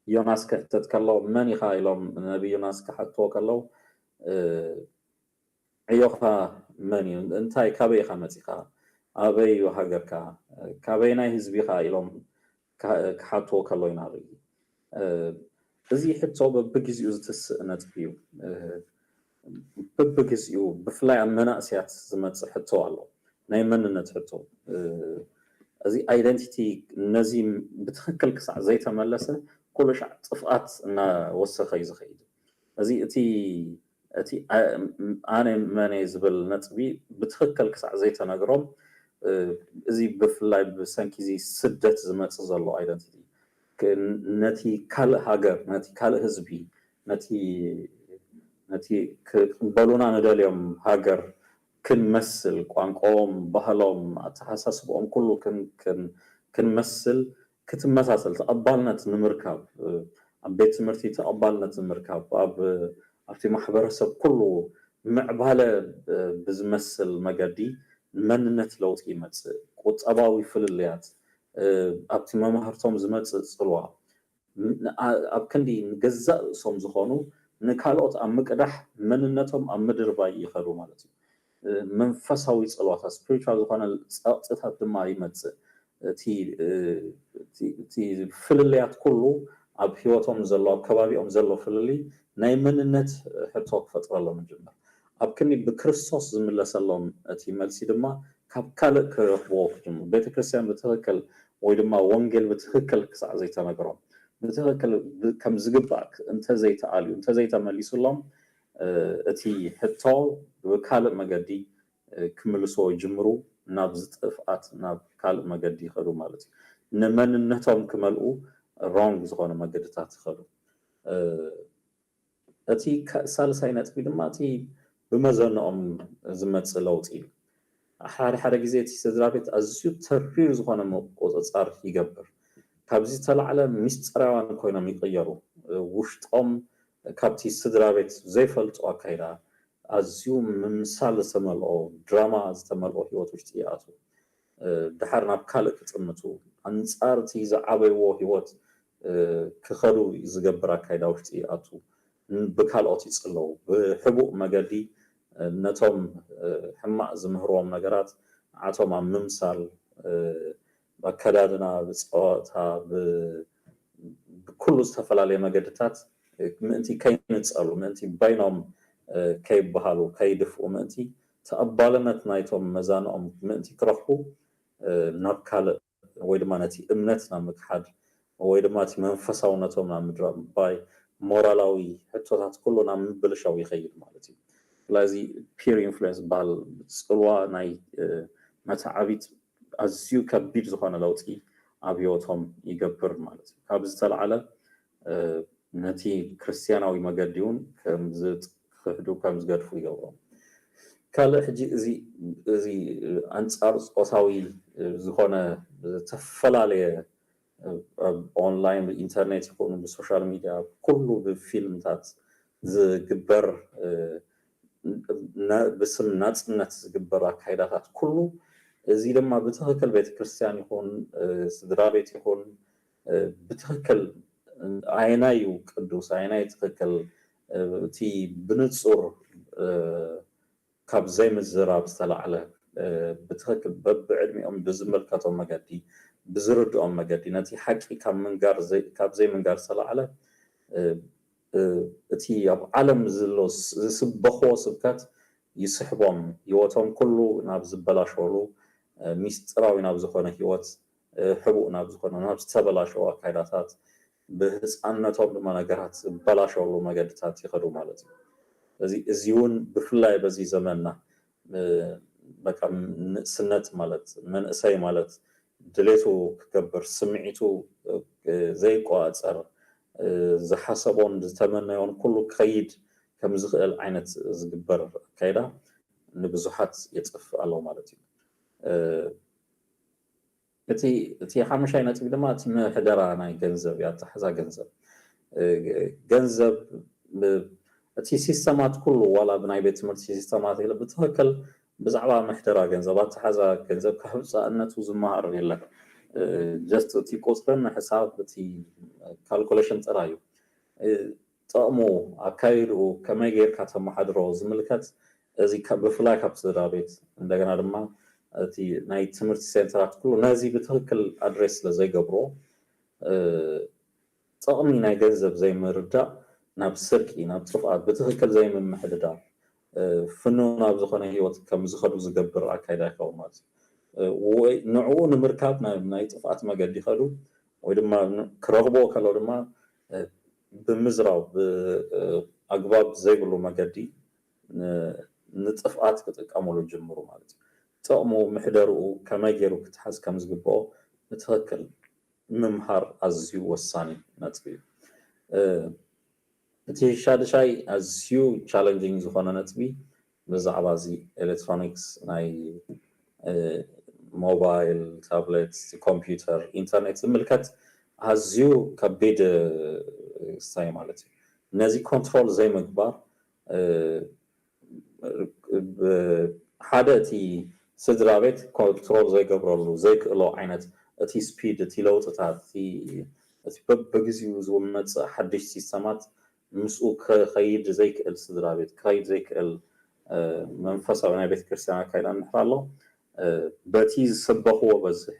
ዮናስ ክሕተት ከሎ መን ኢኻ ኢሎም ነቢ ዮናስ ክሓትዎ ከለዉ ዕዮኻ መን እዩ? እንታይ ካበይ ኢኻ መፂኻ? ኣበይ እዩ ሃገርካ? ካበይናይ ህዝቢ ኢኻ ኢሎም ክሓትዎ ከሎ ኢና ንርኢ። እዚ ሕቶ በብግዜኡ ዝትስእ ነጥቢ እዩ። በብግዜኡ ብፍላይ ኣብ መናእሰያት ዝመፅእ ሕቶ ኣሎ፣ ናይ መንነት ሕቶ። እዚ ኣይደንቲቲ ነዚ ብትኽክል ክሳዕ ዘይተመለሰ ኩሉ ሻዕ ጥፍኣት እናወሰኸ እዩ ዝኸይድ። እዚ እቲ እቲ ኣነ መነ ዝብል ነጥቢ ብትኽክል ክሳዕ ዘይተነግሮም፣ እዚ ብፍላይ ብሰንኪ እዚ ስደት ዝመፅእ ዘሎ ኣይደንቲቲ ነቲ ካልእ ሃገር፣ ነቲ ካልእ ህዝቢ፣ ነቲ ነቲ ክቕበሉና ንደልዮም ሃገር ክንመስል፣ ቋንቋኦም፣ ባህሎም፣ ኣተሓሳስብኦም ኩሉ ክንመስል ክትመሳሰል ተቐባልነት ንምርካብ፣ ኣብ ቤት ትምህርቲ ተቐባልነት ንምርካብ፣ ኣብ ኣብቲ ማሕበረሰብ ኩሉ ምዕባለ ብዝመስል መገዲ መንነት ለውጢ ይመፅእ። ቁጠባዊ ፍልልያት፣ ኣብቲ መማህርቶም ዝመፅእ ፅልዋ፣ ኣብ ክንዲ ንገዛእ ርእሶም ዝኾኑ ንካልኦት ኣብ ምቅዳሕ መንነቶም ኣብ ምድርባይ ይኸዱ ማለት እዩ። መንፈሳዊ ፅልዋታት፣ ስፒሪቹዋል ዝኾነ ፀቕጥታት ድማ ይመፅእ። እቲ ፍልልያት ኩሉ ኣብ ህይወቶም ዘሎ፣ ኣብ ከባቢኦም ዘሎ ፍልልይ ናይ መንነት ሕቶ ክፈጥረሎም ይጅምር። ኣብ ክንዲ ብክርስቶስ ዝምለሰሎም እቲ መልሲ ድማ ካብ ካልእ ክረኽብዎ ክጅምሩ። ቤተክርስትያን ብትኽክል ወይ ድማ ወንጌል ብትኽክል ክሳዕ ዘይተነግሮም፣ ብትኽክል ከም ዝግባእ እንተዘይተኣልዩ፣ እንተዘይተመሊሱሎም፣ እቲ ሕቶ ብካልእ መገዲ ክምልስዎ ይጅምሩ፣ ናብ ዝጥፍኣት፣ ናብ ካልእ መገዲ ይኸዱ ማለት እዩ። ንመንነቶም ክመልኡ ሮንግ ዝኾነ መገድታት ይኸዱ። እቲ ሳልሳይ ነጥቢ ድማ እቲ ብመዘንኦም ዝመፅእ ለውጢ እዩ። ሓደ ሓደ ግዜ እቲ ስድራ ቤት ኣዝዩ ተሪር ዝኾነ ምቁፅፃር ይገብር። ካብዚ ዝተላዕለ ሚስጥራውያን ኮይኖም ይቕየሩ። ውሽጦም ካብቲ ስድራ ቤት ዘይፈልጦ ኣካይዳ ኣዝዩ ምምሳል ዝተመልኦ ድራማ ዝተመልኦ ህይወት ውሽጢ ይኣትዉ። ድሓር ናብ ካልእ ክጥምቱ፣ ኣንጻር እቲ ዝዓበይዎ ህይወት ክኸዱ ዝገብር ኣካይዳ ውሽጢ ይኣትዉ። ብካልኦት ይጽለዉ። ብሕቡእ መገዲ ነቶም ሕማቕ ዝምህርዎም ነገራት ንዓቶም ኣብ ምምሳል፣ ብኣከዳድና፣ ብጸወታ፣ ብኩሉ ዝተፈላለየ መገድታት ምእንቲ ከይንጸሉ፣ ምእንቲ በይኖም ከይበሃሉ፣ ከይድፍኡ፣ ምእንቲ ተቐባልነት ናይቶም መዛንኦም ምእንቲ ክረኽቡ ናብ ካልእ ወይ ድማ ነቲ እምነት ናብ ምክሓድ ወይ ድማ እቲ መንፈሳውነቶም ናብ ምድራባይ ሞራላዊ ሕቶታት ኩሉ ናብ ምብልሻው ይኸይድ ማለት እዩ። ስለዚ ፒር ኢንፍሉዌንስ ዝበሃል ጽልዋ ናይ መተዓቢት ኣዝዩ ከቢድ ዝኾነ ለውጢ ኣብ ህይወቶም ይገብር ማለት እዩ። ካብ ዝተለዓለ ነቲ ክርስትያናዊ መገዲ እውን ክሕዱ ከም ዝገድፉ ይገብሮም። ካልእ ሕጂ እዚ ኣንጻር ፆታዊ ዝኾነ ዝተፈላለየ ኦንላይን ብኢንተርኔት ይኹኑ ብሶሻል ሚድያ ኩሉ ብፊልምታት ዝግበር ብስም ናፅነት ዝግበር ኣካይዳታት ኩሉ እዚ ድማ ብትኽክል ቤተክርስትያን ይኹን ስድራ ቤት ይኹን ብትኽክል ኣየናይ እዩ ቅዱስ ኣየናይ ትኽክል እቲ ብንፁር ካብ ዘይምዝራብ ዝተላዕለ ብትኽክል በብዕድሚኦም ብዝምልከቶም መገዲ ብዝርድኦም መገዲ ነቲ ሓቂ ካብ ዘይምንጋር ዝተላዕለ እቲ ኣብ ዓለም ዘሎ ዝስበኽዎ ስብከት ይስሕቦም፣ ህይወቶም ኩሉ ናብ ዝበላሸወሉ ሚስጥራዊ ናብ ዝኾነ ህይወት፣ ሕቡእ ናብ ዝኾነ ናብ ዝተበላሸወ ኣካይዳታት፣ ብህፃንነቶም ድማ ነገራት ዝበላሸወሉ መገድታት ይኸዱ ማለት እዩ። እዚ እውን ብፍላይ በዚ ዘመንና በቃ ንእስነት ማለት መንእሰይ ማለት ድሌቱ ክገብር ስምዒቱ ዘይቆፃፀር ዝሓሰቦን ዝተመነዮን ኩሉ ክኸይድ ከም ዝኽእል ዓይነት ዝግበር ኣካይዳ ንብዙሓት የጥፍእ ኣሎ ማለት እዩ። እቲ ሓሙሻይ ነጥቢ ድማ እቲ ምሕደራ ናይ ገንዘብ ኣተሓዛ ገንዘብ ገንዘብ እቲ ሲስተማት ኩሉ ዋላ ብናይ ቤት ትምህርቲ ሲስተማት ኢለ ብትኽክል ብዛዕባ ምሕደራ ገንዘብ ኣተሓዛ ገንዘብ ካብ ህፃንነቱ ዝመሃር የለን። ጀስት እቲ ቁፅርን ሕሳብ እቲ ካልኩሌሽን ጥራይ እዩ። ጥቕሙ ኣካይድኡ ከመይ ጌርካ ተመሓድሮ ዝምልከት እዚ ብፍላይ ካብ ስድራ ቤት እንደገና ድማ እቲ ናይ ትምህርቲ ሴንተራት ኩሉ ነዚ ብትኽክል ኣድሬስ ስለ ዘይገብሮ ጥቕሚ ናይ ገንዘብ ዘይምርዳእ ናብ ስርቂ ናብ ጥፍኣት ብትኽክል ዘይምምሕድዳር ፍኑ ናብ ዝኾነ ህይወት ከም ዝኸዱ ዝገብር ኣካይዳ ይኸውን ማለት እዩ። ወይ ንዕኡ ንምርካብ ናይ ጥፍኣት መገዲ ይኸዱ ወይ ድማ ክረኽብዎ ከለዉ ድማ ብምዝራው ብኣግባብ ዘይብሉ መገዲ ንጥፍኣት ክጥቀምሉ ጅምሩ ማለት እዩ። ጥቕሙ ምሕደርኡ ከመይ ገይሩ ክትሓዝ ከም ዝግብኦ ብትኽክል ምምሃር ኣዝዩ ወሳኒ ነጥቢ እዩ። እቲ ሻድሻይ ኣዝዩ ቻለንጂንግ ዝኾነ ነጥቢ ብዛዕባ እዚ ኤሌክትሮኒክስ ናይ ሞባይል፣ ታብሌት፣ ኮምፒውተር፣ ኢንተርኔት ዝምልከት ኣዝዩ ከቢድ ስታይ ማለት እዩ። ነዚ ኮንትሮል ዘይምግባር ሓደ እቲ ስድራ ቤት ኮንትሮል ዘይገብረሉ ዘይክእሎ ዓይነት እቲ ስፒድ እቲ ለውጥታት እቲ በብግዚኡ ዝመፅእ ሓድሽ ሲስተማት ምስኡ ክኸይድ ዘይክእል ስድራ ቤት ክኸይድ ዘይክእል መንፈሳዊ ናይ ቤተክርስትያን ኣካይዳ እንድሕር ኣሎ በቲ ዝሰበኽዎ በዝሕ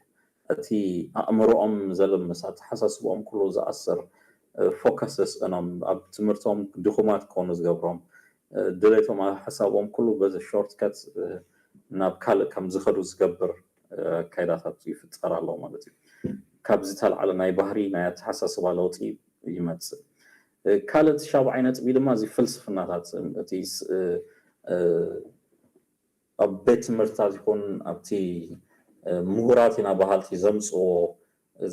እቲ ኣእምሮኦም ዘልምስ ኣተሓሳስቦኦም ኩሉ ዝኣስር ፎከስ ዘስእኖም ኣብ ትምህርቶም ድኹማት ክኾኑ ዝገብሮም ድሌቶም ኣብ ሓሳቦም ኩሉ በዚ ሾርት ከት ናብ ካልእ ከም ዝኸዱ ዝገብር ኣካይዳታት ይፍጠር ኣሎ ማለት እዩ። ካብዚ ተልዓለ ናይ ባህሪ ናይ ኣተሓሳስባ ለውጢ ይመፅእ። ካልእ እቲ ሻብዓይ ነጥቢ ድማ እዚ ፍልስፍናታት እቲ ኣብ ቤት ትምህርትታት ይኹን ኣብቲ ምሁራት ኢና በሃልቲ ዘምፅዎ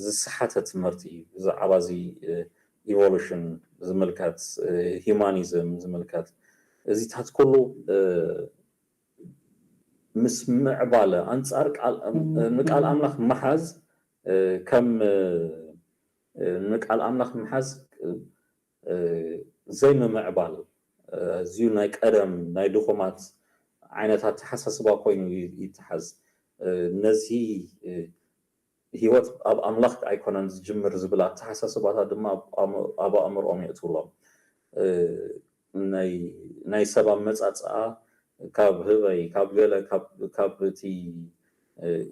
ዝሰሓተ ትምህርቲ ብዛዕባ እዚ ኢቮሉሽን ዝምልከት ሂማኒዝም ዝምልከት እዚታት ኩሉ ምስ ምዕባለ ኣንፃር ንቃል ኣምላኽ ምሓዝ ከም ንቃል ኣምላኽ ምሓዝ ዘይምምዕባል ኣዝዩ ናይ ቀደም ናይ ድኹማት ዓይነት ኣተሓሳስባ ኮይኑ ይተሓዝ። ነዚ ህይወት ኣብ ኣምላኽ ኣይኮነን ዝጅምር ዝብል ኣተሓሳስባታት ድማ ኣብ ኣእምሮኦም የእትውሎም። ናይ ሰብ ኣመፃፅኣ ካብ ህበይ ካብ ገለ ካብ እቲ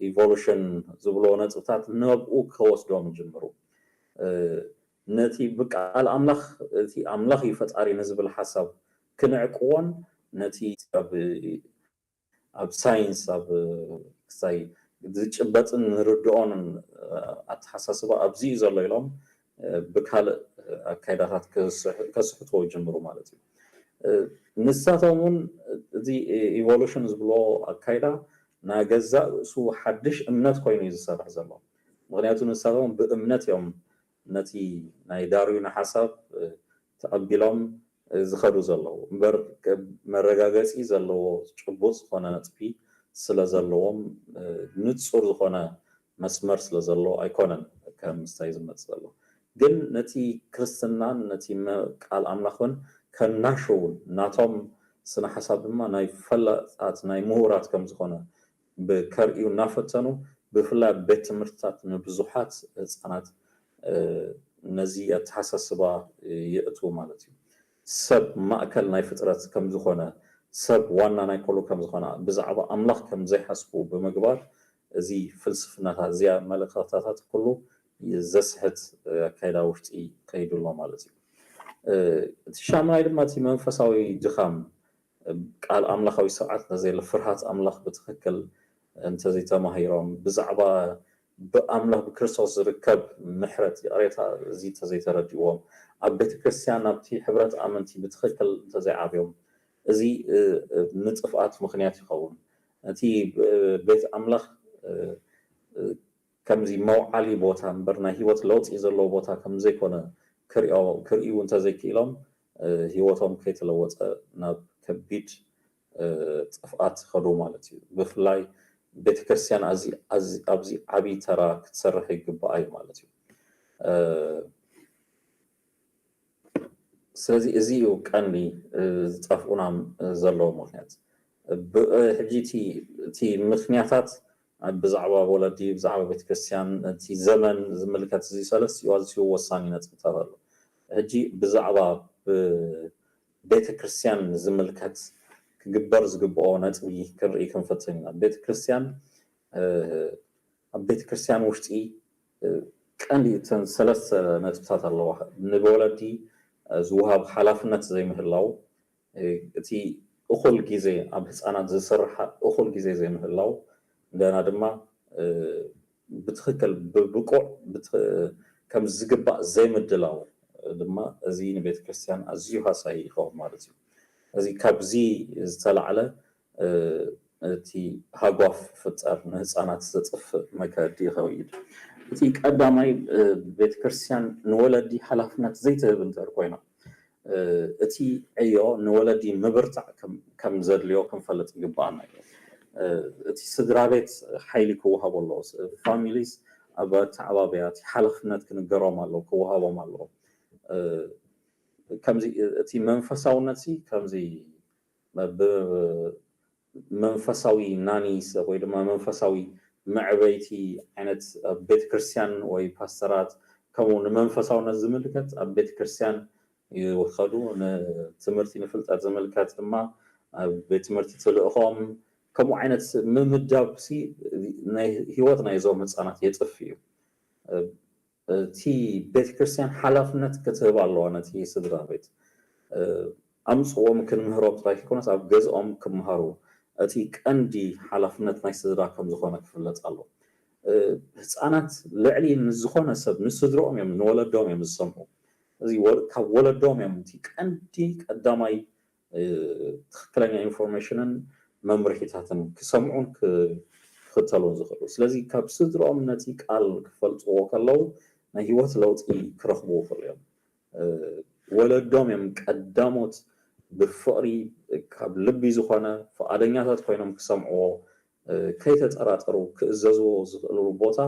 ኢቮሉሽን ዝብሎ ነጥብታት ነብኡ ከወስዶም ይጅምሩ። ነቲ ብቃል ኣምላኽ እቲ ኣምላኽ እዩ ፈጣሪ ንዝብል ሓሳብ ክንዕቅዎን ነቲ ኣብ ሳይንስ ኣብ ክሳይ ዝጭበጥን ንርድኦን ኣተሓሳስባ ኣብዚ እዩ ዘሎ ኢሎም ብካልእ ኣካይዳታት ከስሕትዎ ይጅምሩ ማለት እዩ። ንሳቶም እውን እዚ ኢቮሉሽን ዝብሎ ኣካይዳ ናይ ገዛእ ርእሱ ሓድሽ እምነት ኮይኑ እዩ ዝሰርሕ ዘሎ። ምክንያቱ ንሳቶም ብእምነት እዮም ነቲ ናይ ዳርዊን ሓሳብ ተቐቢሎም ዝኸዱ ዘለዉ እምበር መረጋገፂ ዘለዎ ጭቡጥ ዝኾነ ነጥቢ ስለ ዘለዎም ንፁር ዝኾነ መስመር ስለ ዘለዎ ኣይኮነን ከም ምስታይ ዝመፅ ዘሎ። ግን ነቲ ክርስትናን ነቲ ቃል ኣምላኽን ከናሽውን ናቶም ስነ ሓሳብ ድማ ናይ ፈላጣት ናይ ምሁራት ከም ዝኾነ ከርእዩ እናፈተኑ ብፍላይ ኣብ ቤት ትምህርትታት ንብዙሓት ህፃናት ነዚ ኣተሓሳስባ የእትዉ ማለት እዩ። ሰብ ማእከል ናይ ፍጥረት ከም ዝኾነ ሰብ ዋና ናይ ኩሉ ከም ዝኾነ ብዛዕባ ኣምላኽ ከም ዘይሓስቡ ብምግባር እዚ ፍልስፍናታት እዚኣ መለኸታታት ኩሉ ዘስሕት ኣካይዳ ውሽጢ ከይዱ ኣሎ ማለት እዩ። እቲ ሻምናይ ድማ እቲ መንፈሳዊ ድኻም ቃል ኣምላኻዊ ስርዓት እንተዘየለ፣ ፍርሃት ኣምላኽ ብትኽክል እንተዘይተማሂሮም፣ ብዛዕባ ብኣምላኽ ብክርስቶስ ዝርከብ ምሕረት ይቕሬታ እዚ እንተዘይተረድእዎም፣ ኣብ ቤተ ክርስቲያን ኣብቲ ሕብረት ኣመንቲ ብትኽክል እንተዘይዓብዮም፣ እዚ ንጥፍኣት ምኽንያት ይኸውን። እቲ ቤት ኣምላኽ ከምዚ መውዓሊ ቦታ እምበር ናይ ህይወት ለውጢ ዘለዎ ቦታ ከምዘይኮነ ክርእዩ እንተዘይክኢሎም፣ ህይወቶም ከይተለወጠ ናብ ከቢድ ጥፍኣት ይኸዱ ማለት እዩ። ብፍላይ ቤተክርስትያን ኣብዚ ዓብዪ ተራ ክትሰርሕ ይግባኣ እዩ ማለት እዩ። ስለዚ እዚ እዩ ቀንዲ ዝጠፍኡና ዘለዎ ምኽንያት። ሕጂ እቲ ምኽንያታት ብዛዕባ ወለዲ፣ ብዛዕባ ቤተክርስትያን፣ እቲ ዘመን ዝምልከት እዚ ሰለስቲኡ ኣዝዩ ወሳኒ ነጥብታት ኣሎ። ሕጂ ብዛዕባ ቤተክርስትያን ዝምልከት ክግበር ዝግብኦ ነጥቢ ክንርኢ ክንፈትን ኢና። ቤተክርስትያን ኣብ ቤተክርስትያን ውሽጢ ቀንዲ እተን ሰለስተ ነጥብታት ኣለዋ። ንወለዲ ዝወሃብ ሓላፍነት ዘይምህላው፣ እቲ እኹል ግዜ ኣብ ህፃናት ዝስራሕ እኹል ግዜ ዘይምህላው፣ እንደና ድማ ብትኽክል ብብቁዕ ከም ዝግባእ ዘይምድላው ድማ እዚ ንቤተ ክርስቲያን ኣዝዩ ሃሳይ ይኸውን ማለት እዩ። እዚ ካብዚ ዝተላዕለ እቲ ሃጓፍ ፍጠር ንህፃናት ዘጥፍእ መገዲ ይኸይድ። እቲ ቀዳማይ ቤተክርስትያን ንወለዲ ሓላፍነት ዘይትህብ እንተር ኮይና፣ እቲ ዕዮ ንወለዲ ምብርታዕ ከም ዘድልዮ ክንፈልጥ ይግባኣና እዩ። እቲ ስድራ ቤት ሓይሊ ክወሃቦ ኣለዎ። ፋሚሊስ ኣብ ኣተዓባበያ እቲ ሓላፍነት ክንገሮም ኣለዎ፣ ክወሃቦም ኣለዎ። ከምዚ እቲ መንፈሳውነት ከምዚ መንፈሳዊ ናኒስ ወይ ድማ መንፈሳዊ መዕበይቲ ዓይነት ቤተክርስትያን ወይ ፓስተራት ከምኡ ንመንፈሳውነት ዝምልከት ኣብ ቤተክርስትያን ይኸዱ፣ ንትምህርቲ ንፍልጠት ዝምልከት ድማ ኣብ ቤት ትምህርቲ ትልእኾም። ከምኡ ዓይነት ምምዳብ ናይ ህይወት ናይዞም ህፃናት የጥፍ እዩ። እቲ ቤተክርስትያን ሓላፍነት ክትህብ ኣለዋ ነቲ ስድራ ቤት። ኣምፅዎም ክንምህሮም ጥራይ ከይኮነስ ኣብ ገዝኦም ክምሃሩ እቲ ቀንዲ ሓላፍነት ናይ ስድራ ከም ዝኾነ ክፍለጥ ኣሎ። ህፃናት ልዕሊ ንዝኾነ ሰብ ንስድርኦም እዮም ንወለዶም እዮም ዝሰምዑ። እዚ ካብ ወለዶም እዮም እቲ ቀንዲ ቀዳማይ ትኽክለኛ ኢንፎርሜሽንን መምርሒታትን ክሰምዑን ክኽተሉን ዝኽእሉ። ስለዚ ካብ ስድርኦም ነቲ ቃል ክፈልጥዎ ከለዉ ናይ ህይወት ለውጢ ክረኽቡ ይኽእሉ እዮም። ወለዶም እዮም ቀዳሞት ብፍቕሪ ካብ ልቢ ዝኾነ ፍቓደኛታት ኮይኖም ክሰምዕዎ፣ ከይተጠራጠሩ ክእዘዝዎ ዝኽእሉ ቦታ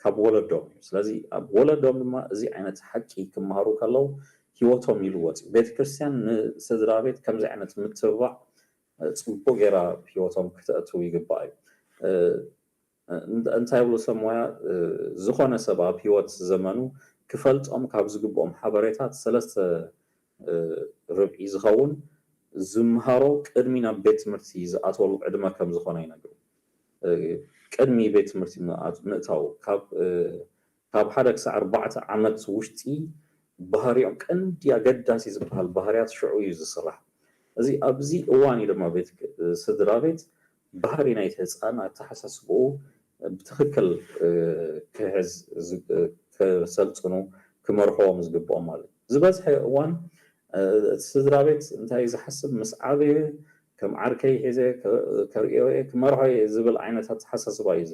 ካብ ወለዶም እዩ። ስለዚ ኣብ ወለዶም ድማ እዚ ዓይነት ሓቂ ክመሃሩ ከለዉ ህይወቶም ይልወጥ እዩ። ቤተክርስትያን ንስድራ ቤት ከምዚ ዓይነት ምትብባዕ ፅቡቅ ጌራ ህይወቶም ክተእትው ይግባእ እዩ። እንታይ ብሉ ሰብ ሞያ፣ ዝኾነ ሰብ ኣብ ህይወት ዘመኑ ክፈልጦም ካብ ዝግብኦም ሓበሬታት ሰለስተ ርብዒ ዝኸውን ዝምሃሮ ቅድሚ ናብ ቤት ትምህርቲ ዝኣትወሉ ዕድመ ከም ዝኾነ ይነግሩ። ቅድሚ ቤት ትምህርቲ ምእታው ካብ ሓደ ክሳዕ ኣርባዕተ ዓመት ውሽጢ ባህሪኦም ቀንዲ ኣገዳሲ ዝበሃል ባህርያት ሽዑ እዩ ዝስራሕ። እዚ ኣብዚ እዋን እዩ ድማ ቤት ስድራ ቤት ባህሪ ናይቲ ህፃን ኣተሓሳስብኡ ብትኽክል ክሕዝ ክሰልጥኑ ክመርሕዎም ዝግብኦም ማለት እዩ። ዝበዝሐ እዋን እቲ ስድራ ቤት እንታይ እዩ ዝሓስብ? ምስ ዓበየ ከም ዓርከይ ሒዘ ከርእዮ እየ ክመርሖ እየ ዝብል ዓይነት ኣተሓሳስባ እዩ።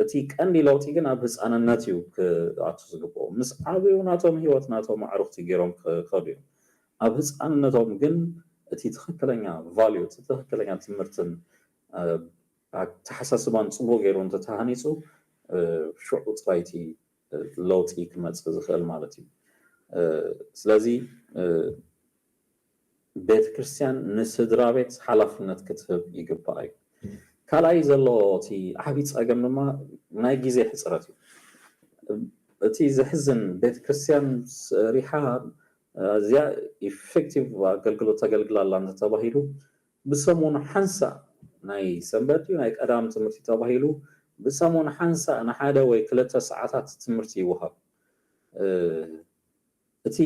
እቲ ቀንዲ ለውጢ ግን ኣብ ህፃንነት እዩ ክኣቱ ዝግብኦ። ምስ ዓበዩ ናቶም ህይወት ናቶም ኣዕሩኽቲ ገይሮም ክኸዱ እዮም። ኣብ ህፃንነቶም ግን እቲ ትኽክለኛ ቫልዩ፣ እቲ ትኽክለኛ ትምህርትን ኣተሓሳስባን ፅቡቅ ገይሩ እንተተሃኒፁ ሽዑ ጥራይ እቲ ለውጢ ክመፅእ ዝኽእል ማለት እዩ። ስለዚ ቤተ ክርስቲያን ንስድራ ቤት ሓላፍነት ክትህብ ይግባእ እዩ። ካልኣይ ዘሎ እቲ ዓብዪ ፀገም ድማ ናይ ግዜ ሕፅረት እዩ። እቲ ዘሕዝን ቤተ ክርስቲያን ሰሪሓ እዚኣ ኢፌክቲቭ ኣገልግሎት ተገልግላ ኣላ እንተተባሂሉ ብሰሙን ሓንሳእ ናይ ሰንበት ድዩ ናይ ቀዳም ትምህርቲ ተባሂሉ ብሰሙን ሓንሳእ ንሓደ ወይ ክልተ ሰዓታት ትምህርቲ ይወሃብ። እቲ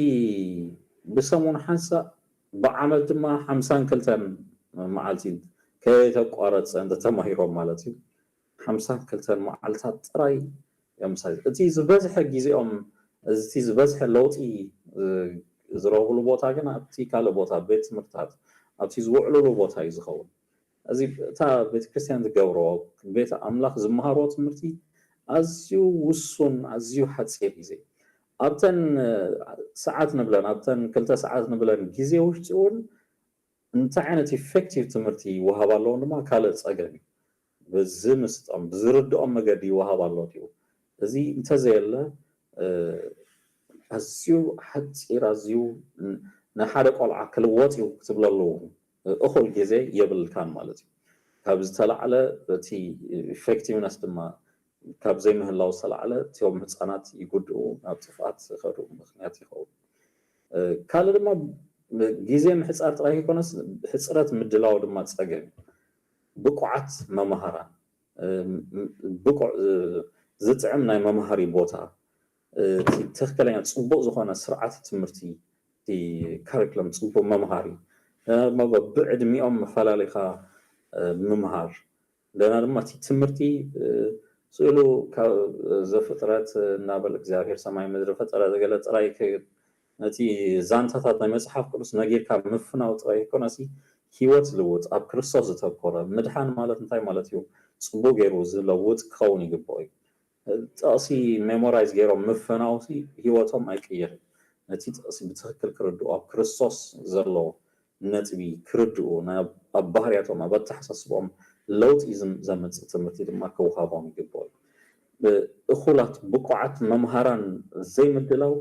ብሰሙን ሓንሳእ ብዓመት ድማ ሓምሳን ክልተን መዓልቲ ከየተቋረፀ እንተተማሂሮም ማለት እዩ። ሓምሳን ክልተን መዓልታት ጥራይ እዮም። እቲ ዝበዝሐ ግዜኦም፣ እቲ ዝበዝሐ ለውጢ ዝረኽብሉ ቦታ ግን ኣብቲ ካልእ ቦታ፣ ቤት ትምህርትታት፣ ኣብቲ ዝውዕሉሉ ቦታ እዩ ዝኸውን። እዚ እታ ቤተክርስትያን ዝገብሮ፣ ቤት ኣምላኽ ዝመሃርዎ ትምህርቲ ኣዝዩ ውሱን፣ ኣዝዩ ሓፂር ግዜ። ኣብተን ሰዓት ንብለን፣ ኣብተን ክልተ ሰዓት ንብለን ግዜ ውሽጢ እውን እንታይ ዓይነት ኢፌክቲቭ ትምህርቲ ይወሃብ ኣለዎም ድማ ካልእ ፀገም እዩ። ብዝምስጦም ብዝርድኦም መገዲ ይወሃብ ኣሎ ድዩ? እዚ እንተዘየለ ኣዝዩ ሓፂር፣ ኣዝዩ ንሓደ ቆልዓ ክልወጥ እዩ ክትብለሉ እኹል ግዜ የብልካን ማለት እዩ። ካብ ዝተላዕለ እቲ ኢፌክቲቭነስ ድማ ካብ ዘይምህላው ዝተላዕለ እቲኦም ህፃናት ይጉድኡ፣ ናብ ጥፍኣት ዝኸዱ ምክንያት ይኸውን። ካልእ ድማ ግዜ ምሕፃር ጥራይ ከይኮነስ ሕፅረት ምድላው ድማ ፀገም እዩ። ብቁዓት መምሃራን፣ ብቁዕ ዝጥዕም ናይ መምሃሪ ቦታ፣ እቲ ትኽክለኛ ፅቡቅ ዝኾነ ስርዓት ትምህርቲ፣ እቲ ካሪክለም ፅቡቅ መምሃሪ፣ ብዕድሚኦም መፈላለይካ ምምሃር፣ እንደገና ድማ እቲ ትምህርቲ ስእሉ ካብ ዘፍጥረት እናበል እግዚኣብሔር ሰማይ ምድሪ ፈጠረ ዘገለ ጥራይ ነቲ ዛንታታት ናይ መፅሓፍ ቅዱስ ነጊርካ ምፍናው ጥራይ ይኮነሲ፣ ህይወት ዝልውጥ ኣብ ክርስቶስ ዝተኮረ ምድሓን ማለት እንታይ ማለት እዩ? ፅቡቅ ገይሩ ዝለውጥ ክኸውን ይግብኦ እዩ። ጥቕሲ ሜሞራይዝ ገይሮም ምፍናውሲ ህይወቶም ኣይቅየርን። ነቲ ጥቕሲ ብትኽክል ክርድኡ ኣብ ክርስቶስ ዘሎ ነጥቢ ክርድኡ፣ ኣብ ባህርያቶም፣ ኣብ ኣተሓሳስቦም ለውጢ ዘምፅእ ትምህርቲ ድማ ክወሃቦም ይግብኦ። እኹላት ብቁዓት መምሃራን ዘይምድላው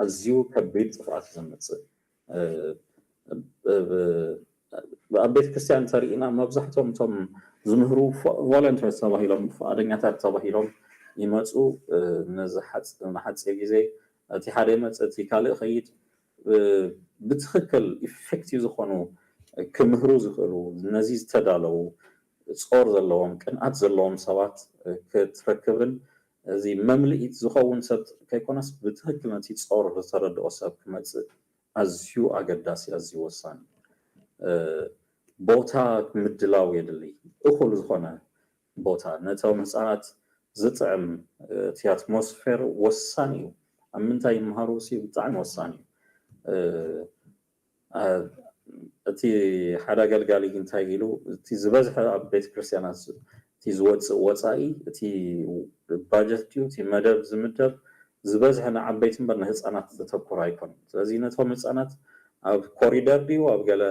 ኣዝዩ ከቢድ ጥፍኣት እዩ ዘምፅእ። ኣብ ቤተክርስትያን እንተሪኢና መብዛሕቶም እቶም ዝምህሩ ቮለንተርስ ተባሂሎም፣ ፍቓደኛታት ተባሂሎም ይመፁ። ነዚ ንሓፂር ግዜ እቲ ሓደ ይመፅእ እቲ ካልእ ይኸይድ። ብትኽክል ኢፌክቲቭ ዝኾኑ ክምህሩ ዝኽእሉ፣ ነዚ ዝተዳለዉ፣ ጾር ዘለዎም፣ ቅንኣት ዘለዎም ሰባት ክትረክብን እዚ መምልኢት ዝኸውን ሰብ ከይኮነስ ብትኽክል ነቲ ጾር ዝተረድኦ ሰብ ክመፅእ ኣዝዩ ኣገዳሲ፣ ኣዝዩ ወሳኒ። ቦታ ምድላው የድሊ። እኹል ዝኾነ ቦታ ነቶም ህፃናት ዝጥዕም፣ እቲ ኣትሞስፌር ወሳኒ እዩ። ኣብ ምንታይ ይምሃሩ ሲ ብጣዕሚ ወሳኒ እዩ። እቲ ሓደ ኣገልጋሊ እንታይ ኢሉ፣ እቲ ዝበዝሐ ኣብ ቤተክርስትያናት እቲ ዝወፅእ ወፃኢ፣ እቲ ባጀት ድዩ እቲ መደብ ዝምደብ ዝበዝሐ ንዓበይቲ እምበር ንህፃናት ዘተኮረ ኣይኮነን። ስለዚ ነቶም ህፃናት ኣብ ኮሪደር ድዩ ኣብ ገለ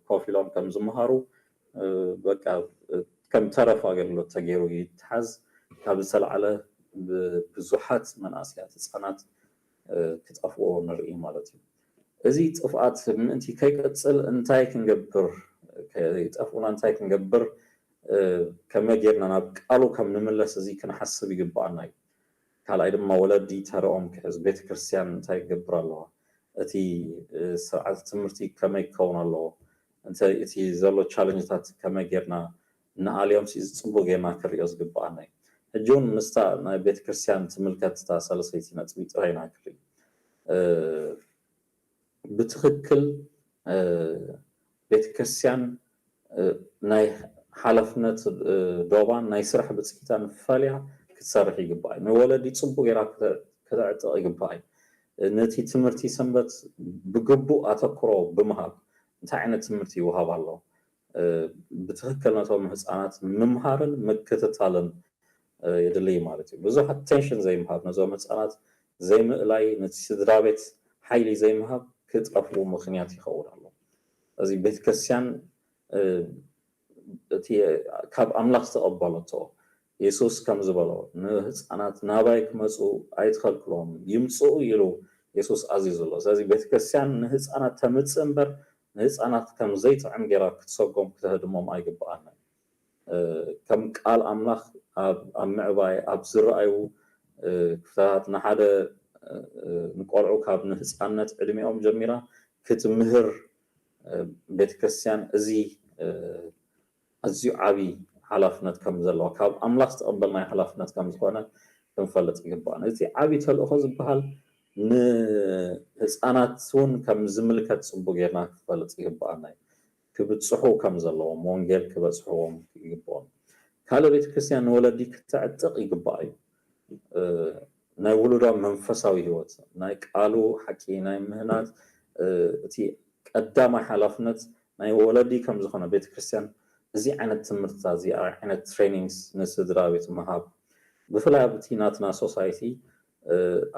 ኮፍ ኢሎም ከም ዝመሃሩ፣ በቃ ከም ተረፍ ኣገልግሎት ተገይሩ ይተሓዝ። ካብ ዝተለዓለ ብዙሓት መናእሰያት ህፃናት ክጠፍኡ ንርኢ ማለት እዩ። እዚ ጥፍኣት ምእንቲ ከይቀፅል እንታይ ክንገብር፣ ከይጠፍኡና እንታይ ክንገብር፣ ከመይ ጌርና ናብ ቃሉ ከም ንምለስ እዚ ክንሓስብ ይግብኣና እዩ። ካልኣይ ድማ ወለዲ ተረኦም ክሕዝ፣ ቤተክርስትያን እንታይ ክገብር ኣለዋ፣ እቲ ስርዓት ትምህርቲ ከመይ ክኸውን ኣለዎ፣ እንተ እቲ ዘሎ ቻለንጅታት ከመይ ጌርና ንኣልዮም ሲ ፅቡቅ ጌርና ክሪኦ ዝግብኣና እዩ። ሕጂ እውን ምስታ ናይ ቤተክርስትያን ትምልከት እታ ሰለሰይቲ ነጥቢ ጥራይ ኢና ክርኢ። ብትኽክል ቤተክርስትያን ናይ ሓላፍነት ዶባን ናይ ስራሕ ብፅሒታን ፈልያ ክትሰርሕ ይግባእ እዩ። ንወለዲ ፅቡቅ ጌራ ክተዕጥቕ ይግባእ እዩ። ነቲ ትምህርቲ ሰንበት ብግቡእ ኣተክሮ ብምሃብ እንታይ ዓይነት ትምህርቲ ይወሃብ ኣሎ፣ ብትኽክል ነቶም ህፃናት ምምሃርን ምክትታልን የድልይ ማለት እዩ። ብዙሕ ኣቴንሽን ዘይምሃብ፣ ነዞም ህፃናት ዘይምእላይ፣ ነቲ ስድራ ቤት ሓይሊ ዘይምሃብ ክጠፍኡ ምኽንያት ይኸውን ኣሎ። እዚ ቤተክርስትያን እቲ ካብ ኣምላኽ ዝተቐበለቶ የሱስ ከም ዝበሎ ንህፃናት ናባይ ክመፁ ኣይትኸልክሎም ይምፅኡ ኢሉ የሱስ ኣዚዙ ኣሎ። ስለዚ ቤተክርስትያን ንህፃናት ተምፅእ እምበር ንህፃናት ከም ዘይጥዕም ጌራ ክትሰጎም ክተህድሞም ኣይግብኣናን። ከም ቃል ኣምላኽ ኣብ ምዕባይ ኣብ ዝረኣዩ ክፍተታት ንሓደ ንቆልዑ ካብ ንህፃነት ዕድሚኦም ጀሚራ ክትምህር ቤተክርስትያን እዚ ኣዝዩ ዓብዪ ሓላፍነት ከም ዘለዎ ካብ ኣምላኽ ዝተቐበልናዮ ሓላፍነት ከም ዝኾነ ክንፈልጥ ይግባእ። እቲ ዓብዪ ተልእኾ ዝበሃል ንህፃናት እውን ከም ዝምልከት ፅቡቅ ጌርና ክፈልጥ ይግባኣና እዩ። ክብፅሑ ከም ዘለዎም፣ ወንጌል ክበፅሕዎም ይግብኦም። ካልእ ቤተክርስትያን ንወለዲ ክተዕጥቕ ይግባእ እዩ። ናይ ውሉዶም መንፈሳዊ ህይወት፣ ናይ ቃሉ ሓቂ ናይ ምህናፅ እቲ ቀዳማይ ሓላፍነት ናይ ወለዲ ከም ዝኾነ ቤተክርስትያን እዚ ዓይነት ትምህርትታት፣ እዚ ዓይነት ትሬኒንግስ ንስድራ ቤት ምሃብ፣ ብፍላይ ኣብቲ ናትና ሶሳይቲ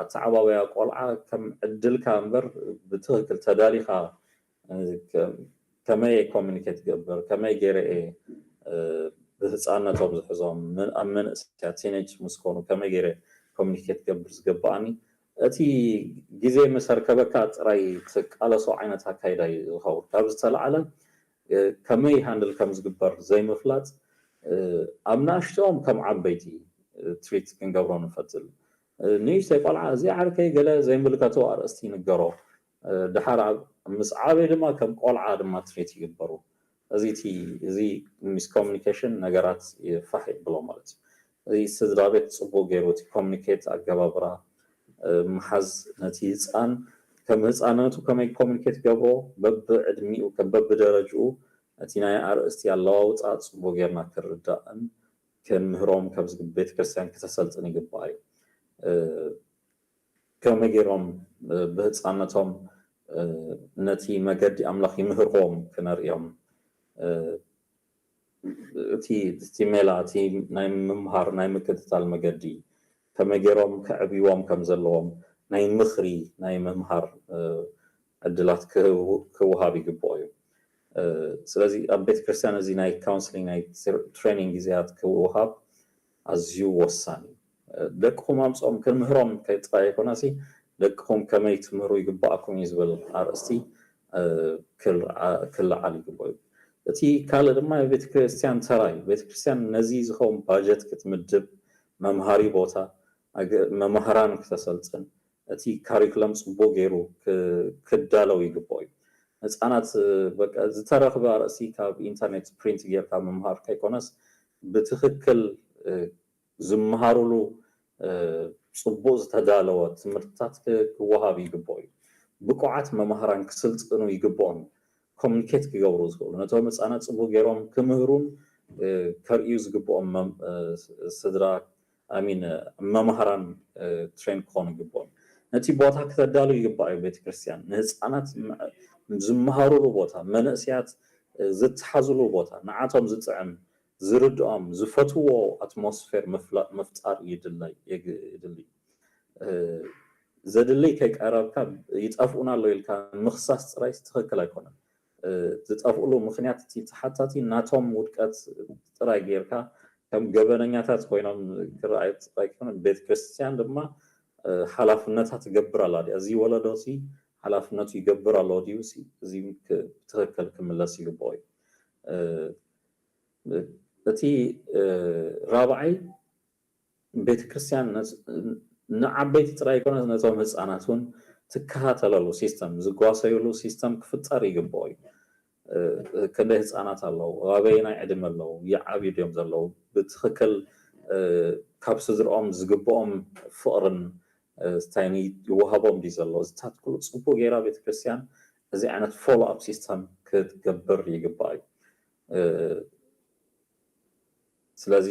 ኣተዓባብያ ቆልዓ ከም ዕድልካ እምበር ብትኽክል ተዳሊኻ ከመይ ኮሚኒኬት ገብር፣ ከመይ ገይረ እየ ብህፃነቶም ዝሕዞም፣ ኣብ መንእሰያ ቲኔጅ ምስ ኮኑ ከመይ ገይረ ኮሚኒኬት ገብር ዝግብኣኒ፣ እቲ ግዜ ምስ ኣርከበካ ጥራይ ትቃለሶ ዓይነት ኣካይዳ እዩ ዝኸውን። ካብ ዝተላዕለ ከመይ ሃንድል ከም ዝግበር ዘይምፍላጥ፣ ኣብ ንኣሽትኦም ከም ዓበይቲ ትሪት ክንገብሮ ንፈትል። ንእሽተይ ቆልዓ እዚ ዓርከይ ገለ ዘይምልከቶ ኣርእስቲ ይንገሮ። ድሓር ምስ ዓበይ ድማ ከም ቆልዓ ድማ ትሪት ይግበሩ። እዚ እቲ እዚ ሚስኮሚኒኬሽን ነገራት ፋሕ ይብሎ ማለት እዩ። እዚ ስድራ ቤት ፅቡቅ ገይሩ እቲ ኮሚኒኬት ኣገባብራ ምሓዝ ነቲ ህፃን ከም ህፃንነቱ ከመይ ኮሚኒኬት ገብሮ በብዕድሚኡ ከም በብደረጅኡ እቲ ናይ ኣርእስቲ ኣለዋውፃ ፅቡቅ ጌርና ክርዳእን ክንምህሮም ከም ቤተክርስትያን ክተሰልጥን ይግባእ እዩ። ከመይ ገይሮም ብህፃነቶም ነቲ መገዲ ኣምላኽ ይምህርዎም ክነርእዮም፣ እቲ እቲ ሜላ እቲ ናይ ምምሃር ናይ ምክትታል መገዲ ከመይ ገይሮም ከዕብይዎም ከም ዘለዎም ናይ ምኽሪ ናይ ምምሃር ዕድላት ክወሃብ ይግብኦ እዩ። ስለዚ ኣብ ቤተክርስትያን እዚ ናይ ካውንስሊንግ ናይ ትሬኒንግ ግዜያት ክወሃብ ኣዝዩ ወሳኒ እዩ። ደቅኹም ኣምፅኦም ክንምህሮም ጥራይ ኣይኮነሲ ደቅኹም ከመይ ትምህሩ ይግባኣኩም እዩ ዝብል ኣርእስቲ ክልዓል ይግብኦ እዩ። እቲ ካልእ ድማ ቤተክርስትያን ተራ እዩ። ቤተክርስትያን ነዚ ዝኸውን ባጀት ክትምድብ፣ መምሃሪ ቦታ፣ መማህራን ክተሰልጥን፣ እቲ ካሪኩለም ፅቡቅ ገይሩ ክዳለው ይግብኦ እዩ። ህፃናት ዝተረኽበ ኣርእስቲ ካብ ኢንተርኔት ፕሪንት ጌርካ ምምሃር ከይኮነስ ብትኽክል ዝመሃሩሉ ፅቡቅ ዝተዳለወ ትምህርትታት ክወሃብ ይግብኦ እዩ። ብቁዓት መማህራን ክስልጥኑ ይግብኦም። ኮሚኒኬት ክገብሩ ዝኽእሉ ነቶም ህፃናት ፅቡቅ ገይሮም ክምህሩን ከርእዩ ዝግብኦም ስድራ ኣሚን መማህራን ትሬን ክኾኑ ይግብኦም። ነቲ ቦታ ክተዳሉ ይግባእ እዩ። ቤተክርስትያን ንህፃናት ዝመሃሩሉ ቦታ፣ መንእስያት ዝተሓዙሉ ቦታ፣ ንዓቶም ዝጥዕም ዝርድኦም ዝፈትዎ ኣትሞስፌር ምፍጣር ይድለይ ይድልይ። ዘድልይ ከይቀረብካ ይጠፍኡና ኣሎ ኢልካ ምኽሳስ ጥራይ ትኽክል ኣይኮነን። ዝጠፍእሉ ምኽንያት እቲ ተሓታቲ ናቶም ውድቀት ጥራይ ጌርካ ከም ገበነኛታት ኮይኖም ክረኣዩ ጥራይ ኣይኮነን። ቤተ ክርስትያን ድማ ሓላፍነታ ትገብር ኣላ ድያ? እዚ ወለዶ ሲ ሓላፍነቱ ይገብር ኣሎ ድዩ? እዚ ትኽክል ክምለስ ይግብኦ እዩ። እቲ ራብዓይ ቤተክርስትያን ንዓበይቲ ጥራይ ይኮነስ ነቶም ህፃናት እውን ትከታተለሉ ሲስተም ዝጓሰዩሉ ሲስተም ክፍጠር ይግብኦ እዩ። ክንደይ ህፃናት ኣለዉ? ኣበየናይ ዕድመ ኣለዉ? ይዓብዩ ድዮም ዘለዉ? ብትክክል ካብ ስድርኦም ዝግብኦም ፍቅርን ስታይን ይወሃቦም ድዩ ዘሎ? እዚታት ኩሉ ፅቡቅ ገይራ ቤተክርስትያን እዚ ዓይነት ፎሎ ኣፕ ሲስተም ክትገብር ይግባእ እዩ። ስለዚ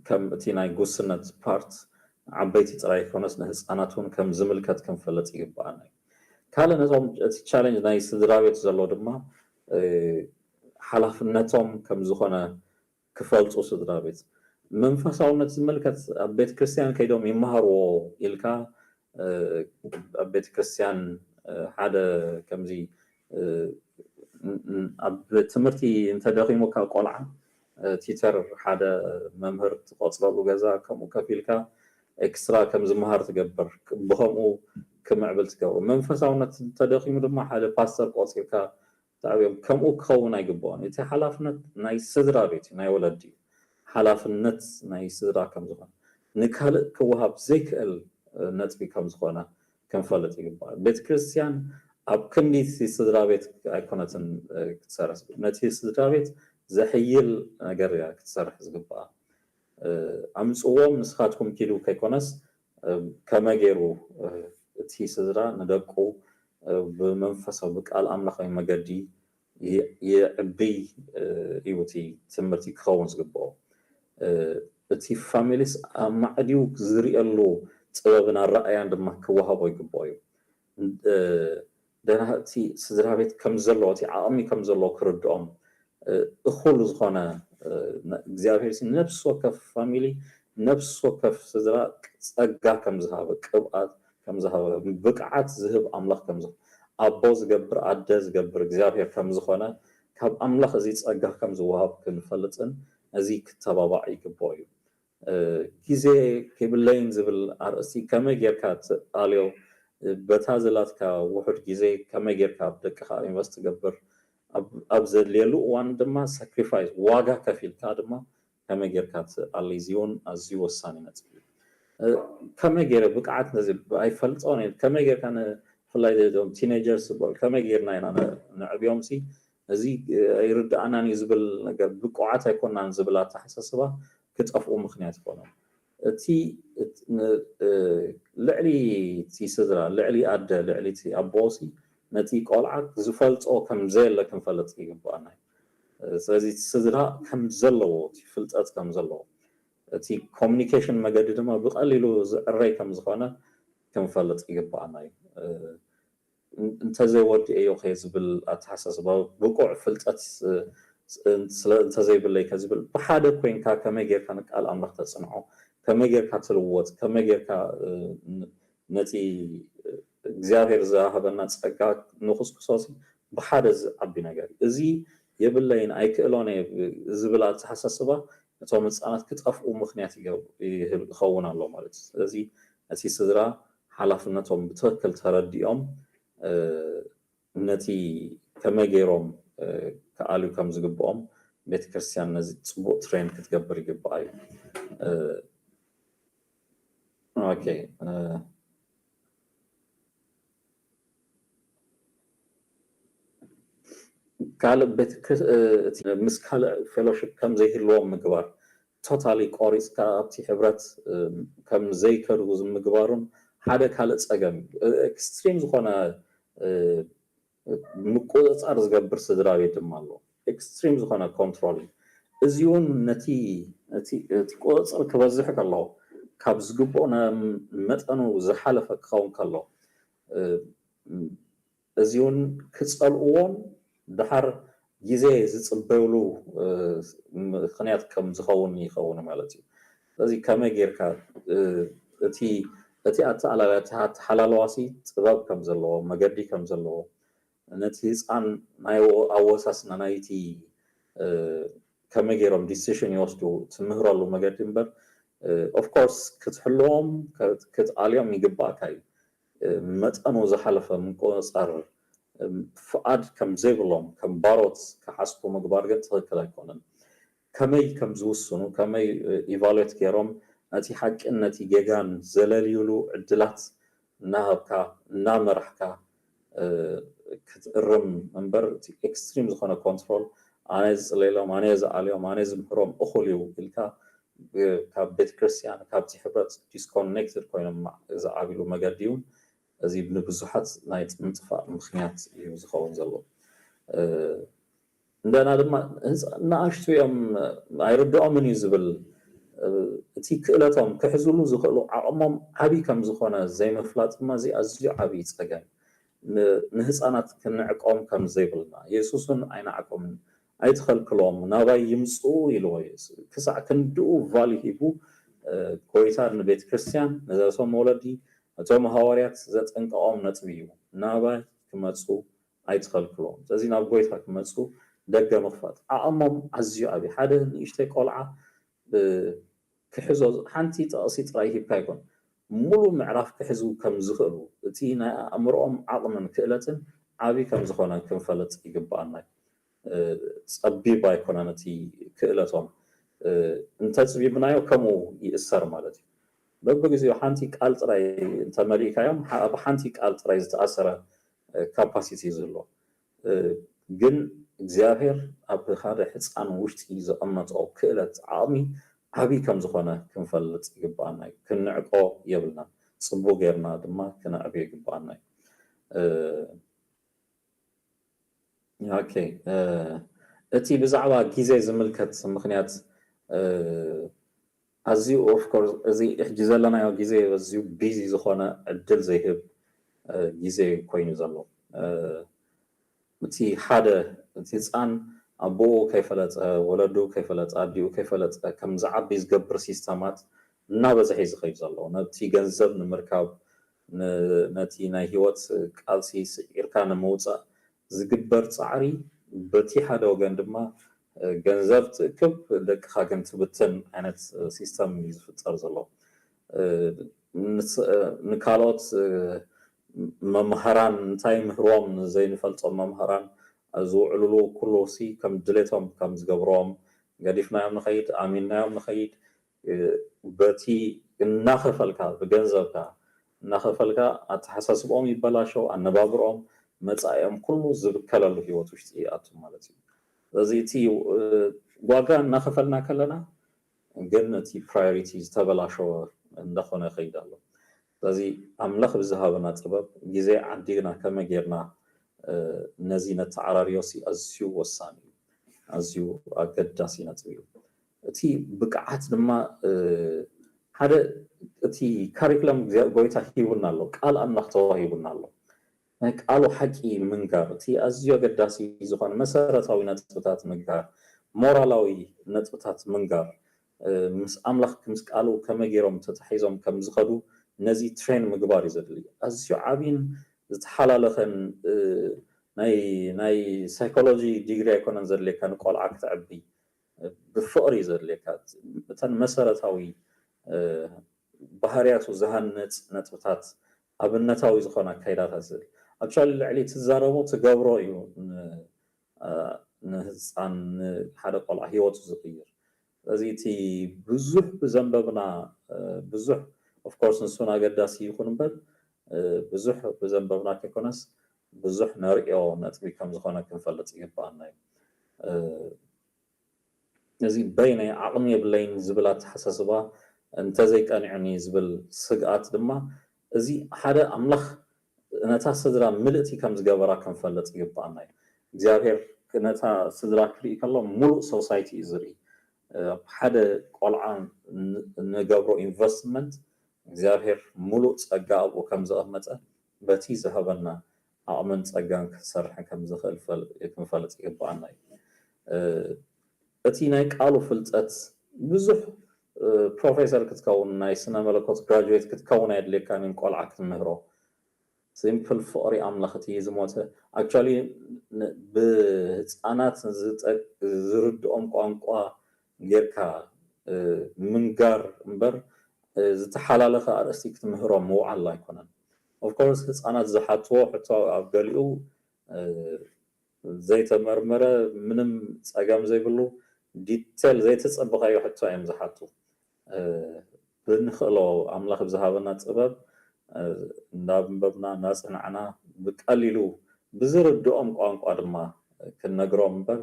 ከም እቲ ናይ ጉስነት ፓርት ዓበይቲ ጥራይ ይኮነስ ንህፃናት እውን ከም ዝምልከት ክንፈልጥ ይግባኣና እዩ። ካልእ ነቶም እቲ ቻለንጅ ናይ ስድራ ቤት ዘሎ ድማ ሓላፍነቶም ከም ዝኾነ ክፈልጡ ስድራ ቤት መንፈሳውነት ዝምልከት ኣብ ቤተ ክርስትያን ከይዶም ይመሃርዎ ኢልካ ኣብ ቤተ ክርስትያን ሓደ ከምዚ ኣብ ትምህርቲ እንተደኺሙካ ቆልዓ ቲተር ሓደ መምህር ትቆፅረሉ ገዛ ከምኡ ከፊልካ ኤክስትራ ከም ዝመሃር ትገብር ብከምኡ ክምዕብል ትገብሩ መንፈሳውነት እንተደኺሙ ድማ ሓደ ፓስተር ቆፂርካ ተዕብዮም ከምኡ ክኸውን ኣይግብኦን። እቲ ሓላፍነት ናይ ስድራ ቤት እዩ፣ ናይ ወለዲ እዩ። ሓላፍነት ናይ ስድራ ከም ዝኾነ ንካልእ ክወሃብ ዘይክእል ነጥቢ ከም ዝኾነ ክንፈልጥ ይግባእ። ቤተ ክርስትያን ኣብ ክንዲ እቲ ስድራ ቤት ኣይኮነትን ክትሰርሕ ነቲ ስድራ ቤት ዘሕይል ነገር እያ ክትሰርሕ ዝግባኣ። ኣምፅዎም ንስኻትኩም ኪዱ ከይኮነስ ከመይ ገይሩ እቲ ስድራ ንደቁ ብመንፈሳዊ ብቃል ኣምላኻዊ መገዲ ይዕብይ እዩ እቲ ትምህርቲ ክኸውን ዝግብኦ። እቲ ፋሚሊስ ኣብ ማዕዲኡ ዝርእየሉ ጥበብን ኣረኣያን ድማ ክወሃቦ ይግብኦ እዩ። ደና እቲ ስድራ ቤት ከም ዘለዎ እቲ ዓቕሚ ከም ዘለዎ ክርድኦም እኹል ዝኾነ እግዚኣብሔር ነፍሲ ወከፍ ፋሚሊ ነፍሲ ወከፍ ስድራ ጸጋ ከም ዝሃበ ቅብኣት ከም ዝሃበ ብቅዓት ዝህብ ኣምላኽ ከም ዝኾነ ኣቦ ዝገብር ኣደ ዝገብር እግዚኣብሔር ከም ዝኾነ ካብ ኣምላኽ እዚ ጸጋ ከም ዝወሃብ ክንፈልጥን እዚ ክተባባዕ ይግብኦ እዩ። ግዜ ከይብለይን ዝብል ኣርእስቲ ከመይ ጌርካ ትኣልዮ? በታ ዘላትካ ውሑድ ግዜ ከመይ ጌርካ ኣብ ደቅኻ ኢንቨስት ትገብር? ኣብ ዘድልየሉ እዋን ድማ ሳክሪፋይስ ዋጋ ከፊልካ ድማ ከመይ ጌርካ ትኣሊ እዚ እውን ኣዝዩ ወሳኒ ነጥቢ እዩ። ከመይ ገይረ ብቅዓት ነዚ ኣይፈልጦን እየ ከመይ ጌርካ ብፍላይ ዞም ቲኔጀርስ ዝበሉ ከመይ ጌርና ኢና ነዕብዮም ሲ እዚ ኣይርድኣናን እዩ ዝብል ነገር ብቁዓት ኣይኮናን ዝብል ኣተሓሳስባ ክጠፍኡ ምክንያት ይኮኖም። እቲ ልዕሊ እቲ ስድራ ልዕሊ ኣደ ልዕሊ እቲ ኣቦ ሲ ነቲ ቆልዓ ዝፈልጦ ከም ዘየለ ክንፈልጥ ይግብኣና እዩ። ስለዚ እቲ ስድራ ከም ዘለዎ እቲ ፍልጠት ከም ዘለዎ እቲ ኮሚኒኬሽን መገዲ ድማ ብቀሊሉ ዝዕረይ ከም ዝኾነ ክንፈልጥ ይግብኣና እዩ። እንተዘይወዲኤዮ ከ ዝብል ኣተሓሳስባ ብቁዕ ፍልጠት እንተዘይብለይ ከ ዝብል ብሓደ ኮይንካ ከመይ ጌርካ ንቃል ኣምላኽ ተፅንዖ ከመይ ጌርካ ትልወጥ ከመይ ጌርካ ነቲ እግዚኣብሔር ዝሃበና ጸጋ ንኹስኩሶ ብሓደ ዝዓቢ ነገር እዩ። እዚ የብለይን ኣይክእሎን እየ ዝብል ኣተሓሳስባ እቶም ህፃናት ክጠፍኡ ምክንያት ይኸውን ኣሎ ማለት እዩ። ስለዚ እቲ ስድራ ሓላፍነቶም ብትክክል ተረዲኦም ነቲ ከመይ ገይሮም ክኣልዩ ከም ዝግብኦም ቤተክርስትያን ነዚ ፅቡቅ ትሬን ክትገብር ይግብኣ እዩ። ኦኬ ካልእ ምስ ካልእ ፌሎሽፕ ከም ዘይህልዎም ምግባር ቶታሊ ቆሪፅካ ኣብቲ ሕብረት ከም ዘይከዱ ምግባሩን ሓደ ካልእ ፀገም እዩ። ኤክስትሪም ዝኾነ ምቁፅፃር ዝገብር ስድራ ቤት ድማ ኣሎ። ኤክስትሪም ዝኾነ ኮንትሮል እዩ። እዚ እውን ነቲ እቲ ቁፅፅር ክበዝሕ ከሎ ካብ ዝግብኦ መጠኑ ዝሓለፈ ክኸውን ከሎ እዚ እውን ክፀልእዎን ድሓር ግዜ ዝፅበዩሉ ምክንያት ከም ዝኸውን ይኸውን ማለት እዩ። ስለዚ ከመይ ጌርካ እቲ እቲ ኣተኣላልያ ተሓላልዋሲ ጥበብ ከም ዘለዎ መገዲ ከም ዘለዎ ነቲ ህፃን ናይ ኣወሳስና ናይቲ ከመይ ገይሮም ዲሲሽን ይወስዱ ትምህረሉ መገዲ እምበር ኦፍኮርስ ክትሕልዎም ክትኣልዮም ይግባእካ እዩ። መጠኑ ዝሓለፈ ምቁፅፃር ፍቓድ ከም ዘይብሎም ከም ባሮት ክሓስቡ ምግባር ግን ትኽክል ኣይኮነን። ከመይ ከም ዝውስኑ ከመይ ኢቫሉዌት ገይሮም ነቲ ሓቅን ነቲ ጌጋን ዘለልዩሉ ዕድላት እናሃብካ እናመራሕካ ክትእርም እምበር እቲ ኤክስትሪም ዝኾነ ኮንትሮል ኣነ ዝፅለየሎም ኣነ ዝኣልዮም ኣነ ዝምህሮም እኹል እዩ ኢልካ ካብ ቤተክርስትያን ካብቲ ሕብረት ዲስኮኔክትድ ኮይኖም ዝዓብሉ መገዲ እውን እዚ ንብዙሓት ናይ ምጥፋእ ምክንያት እዩ ዝኸውን ዘሎ። እንደና ድማ ንኣሽቱ እዮም ኣይርድኦምን እዩ ዝብል እቲ ክእለቶም ክሕዝሉ ዝኽእሉ ዓቕሞም ዓብይ ከም ዝኾነ ዘይምፍላጥ ድማ እዚ ኣዝዩ ዓብይ ፀገም ንህፃናት ክንዕቆም ከም ዘይብልና የሱስ እውን ኣይንዓቆምን ኣይትኸልክሎም ናባይ ይምፅኡ ኢልዎ ክሳዕ ክንድኡ ቫሊ ሂቡ ጎይታ ንቤተ ክርስትያን ነዘቶም ወለዲ እቶም ሃዋርያት ዘጠንቀቖም ነጥቢ እዩ ናባይ ክመፁ ኣይትኸልክሎም ስለዚ ናብ ጎይታ ክመፁ ደገ ምኽፋት ዓቐሞም ኣዝዩ ዓብዩ ሓደ ንእሽተይ ቆልዓ ክሕዞ ሓንቲ ጥቕሲ ጥራይ ሂብካ ይኮን ሙሉ ምዕራፍ ክሕዙ ከም ዝኽእሉ እቲ ናይ ኣእምሮኦም ዓቕምን ክእለትን ዓብይ ከም ዝኾነ ክንፈልጥ ይግብኣና ጸቢብ ኣይኮነን እቲ ክእለቶም እንተጽቢብናዮ ከምኡ ይእሰር ማለት እዩ በብግዜኡ ሓንቲ ቃል ጥራይ እንተመሊእካዮም ኣብ ሓንቲ ቃል ጥራይ ዝተኣሰረ ካፓሲቲ ዝህሎ ግን እግዚኣብሔር ኣብ ሓደ ሕፃን ውሽጢ ዘቐመጦ ክእለት ዓቕሚ ዓብይ ከም ዝኾነ ክንፈልጥ ይግባኣና እዩ ክንዕቆ የብልናን ጽቡቅ ጌርና ድማ ክነዕብዮ ይግባኣና እዩ። ኦኬ፣ እቲ ብዛዕባ ግዜ ዝምልከት ምኽንያት ኣዝዩ፣ ኦፍኮርስ፣ እዚ ሕጂ ዘለናዮ ግዜ ኣዝዩ ቢዚ ዝኾነ ዕድል ዘይህብ ግዜ ኮይኑ ዘሎ። እቲ ሓደ፣ እቲ ህፃን ኣቦኡ ከይፈለጠ፣ ወለዱ ከይፈለጠ፣ ኣዲኡ ከይፈለጠ ከም ዝዓቢ ዝገብር ሲስተማት እናበዝሐ እዩ ዝኸይድ ዘሎ። ነቲ ገንዘብ ንምርካብ፣ ነቲ ናይ ህይወት ቃልሲ ስዒርካ ንምውፃእ ዝግበር ፃዕሪ፣ በቲ ሓደ ወገን ድማ ገንዘብ ትእክብ፣ ደቅኻ ግን ትብትን ዓይነት ሲስተም እዩ ዝፍጠር ዘሎ። ንካልኦት መምህራን እንታይ ምህርዎም ዘይንፈልጦም መምህራን ዝውዕልሉ ኩሉ ሲ ከም ድሌቶም ከም ዝገብርዎም ገዲፍናዮም ንኸይድ፣ ኣሚንናዮም ንኸይድ፣ በቲ እናኸፈልካ፣ ብገንዘብካ እናኸፈልካ ኣተሓሳስብኦም ይበላሸው፣ ኣነባብርኦም፣ መጻኢኦም ኩሉ ዝብከለሉ ህይወት ውሽጢ ይኣቱ ማለት እዩ። ስለዚ እቲ ዋጋ እናኸፈልና ከለና ግን እቲ ፕራዮሪቲ ዝተበላሸወ እንዳኾነ ይኸይድ ኣሎ። ስለዚ ኣምላኽ ብዝሃበና ጥበብ ግዜ ዓዲግና ከመይ ጌርና ነዚ ነተዓራርዮ ሲ ኣዝዩ ወሳኒ እዩ፣ ኣዝዩ ኣገዳሲ ነጥቢ እዩ። እቲ ብቅዓት ድማ ሓደ እቲ ካሪክለም ጎይታ ሂቡና ኣሎ፣ ቃል ኣምላኽ ተዋሂቡና ኣሎ። ናይ ቃሉ ሓቂ ምንጋር፣ እቲ ኣዝዩ ኣገዳሲ ዝኾነ መሰረታዊ ነጥብታት ምንጋር፣ ሞራላዊ ነጥብታት ምንጋር፣ ምስ ኣምላኽ ምስ ቃሉ ከመይ ገይሮም ተታሒዞም ከም ዝኸዱ ነዚ ትሬን ምግባር እዩ ዘድሊ። ኣዝዩ ዓብይን ዝተሓላለኸን ናይ ናይ ሳይኮሎጂ ዲግሪ ኣይኮነን ዘድልየካ ንቆልዓ ክትዕቢ፣ ብፍቕሪ እዩ ዘድልየካ። እተን መሰረታዊ ባህርያቱ ዝሃንጽ ነጥብታት፣ ኣብነታዊ ዝኾነ ኣካይዳታት ዝብል። ኣክቹዋሊ ልዕሊ ትዛረቦ ትገብሮ እዩ ንህፃን፣ ንሓደ ቆልዓ ህይወቱ ዝቕይር። ስለዚ እቲ ብዙሕ ብዘንበብና፣ ብዙሕ፣ ኦፍኮርስ፣ ንሱን ኣገዳሲ ይኹን እምበር፣ ብዙሕ ብዘንበብና ከይኮነስ ብዙሕ ነርእዮ ነጥቢ ከም ዝኾነ ክንፈልጥ ይግባኣና እዩ። እዚ በይነይ ዓቕሚ የብለይን ዝብል ኣተሓሳስባ እንተዘይቀኒዑኒ ዝብል ስግኣት ድማ፣ እዚ ሓደ ኣምላኽ ነታ ስድራ ምልእቲ ከም ዝገበራ ክንፈልጥ ይግባኣና እዩ። እግዚኣብሔር ነታ ስድራ ክርኢ ከሎ ሙሉእ ሶሳይቲ እዩ ዝርኢ። ኣብ ሓደ ቆልዓ ንገብሮ ኢንቨስትመንት እግዚኣብሔር ሙሉእ ጸጋ ኣብኡ ከም ዘቐመጠ በቲ ዝሃበና ዓቕምን ጸጋን ክትሰርሕ ከም ዝኽእል ክንፈልጥ ይግባኣና እዩ። እቲ ናይ ቃሉ ፍልጠት ብዙሕ ፕሮፌሰር ክትከውን፣ ናይ ስነ መለኮት ግራጁዌት ክትከውን ኣየድልየካን ቆልዓ ክትምህሮ። ሲምፕል ፍቕሪ ኣምላኽ እቲ ዝሞተ ኣክቹዋሊ ብህፃናት ዝርድኦም ቋንቋ ጌርካ ምንጋር እምበር ዝተሓላለኸ ኣርእስቲ ክትምህሮም ምውዓል ኣይኮነን። ኦፍኮርስ ህፃናት ዝሓትዎ ሕቶ ኣብ ገሊኡ ዘይተመርመረ ምንም ፀገም ዘይብሉ ዲቴል ዘይተፀበኻዮ ሕቶ እዮም ዝሓቱ። ብንኽእሎ ኣምላኽ ብዝሃበና ጥበብ እንዳንበብና እንዳፅናዕና ብቀሊሉ ብዝርድኦም ቋንቋ ድማ ክንነግሮም እምበር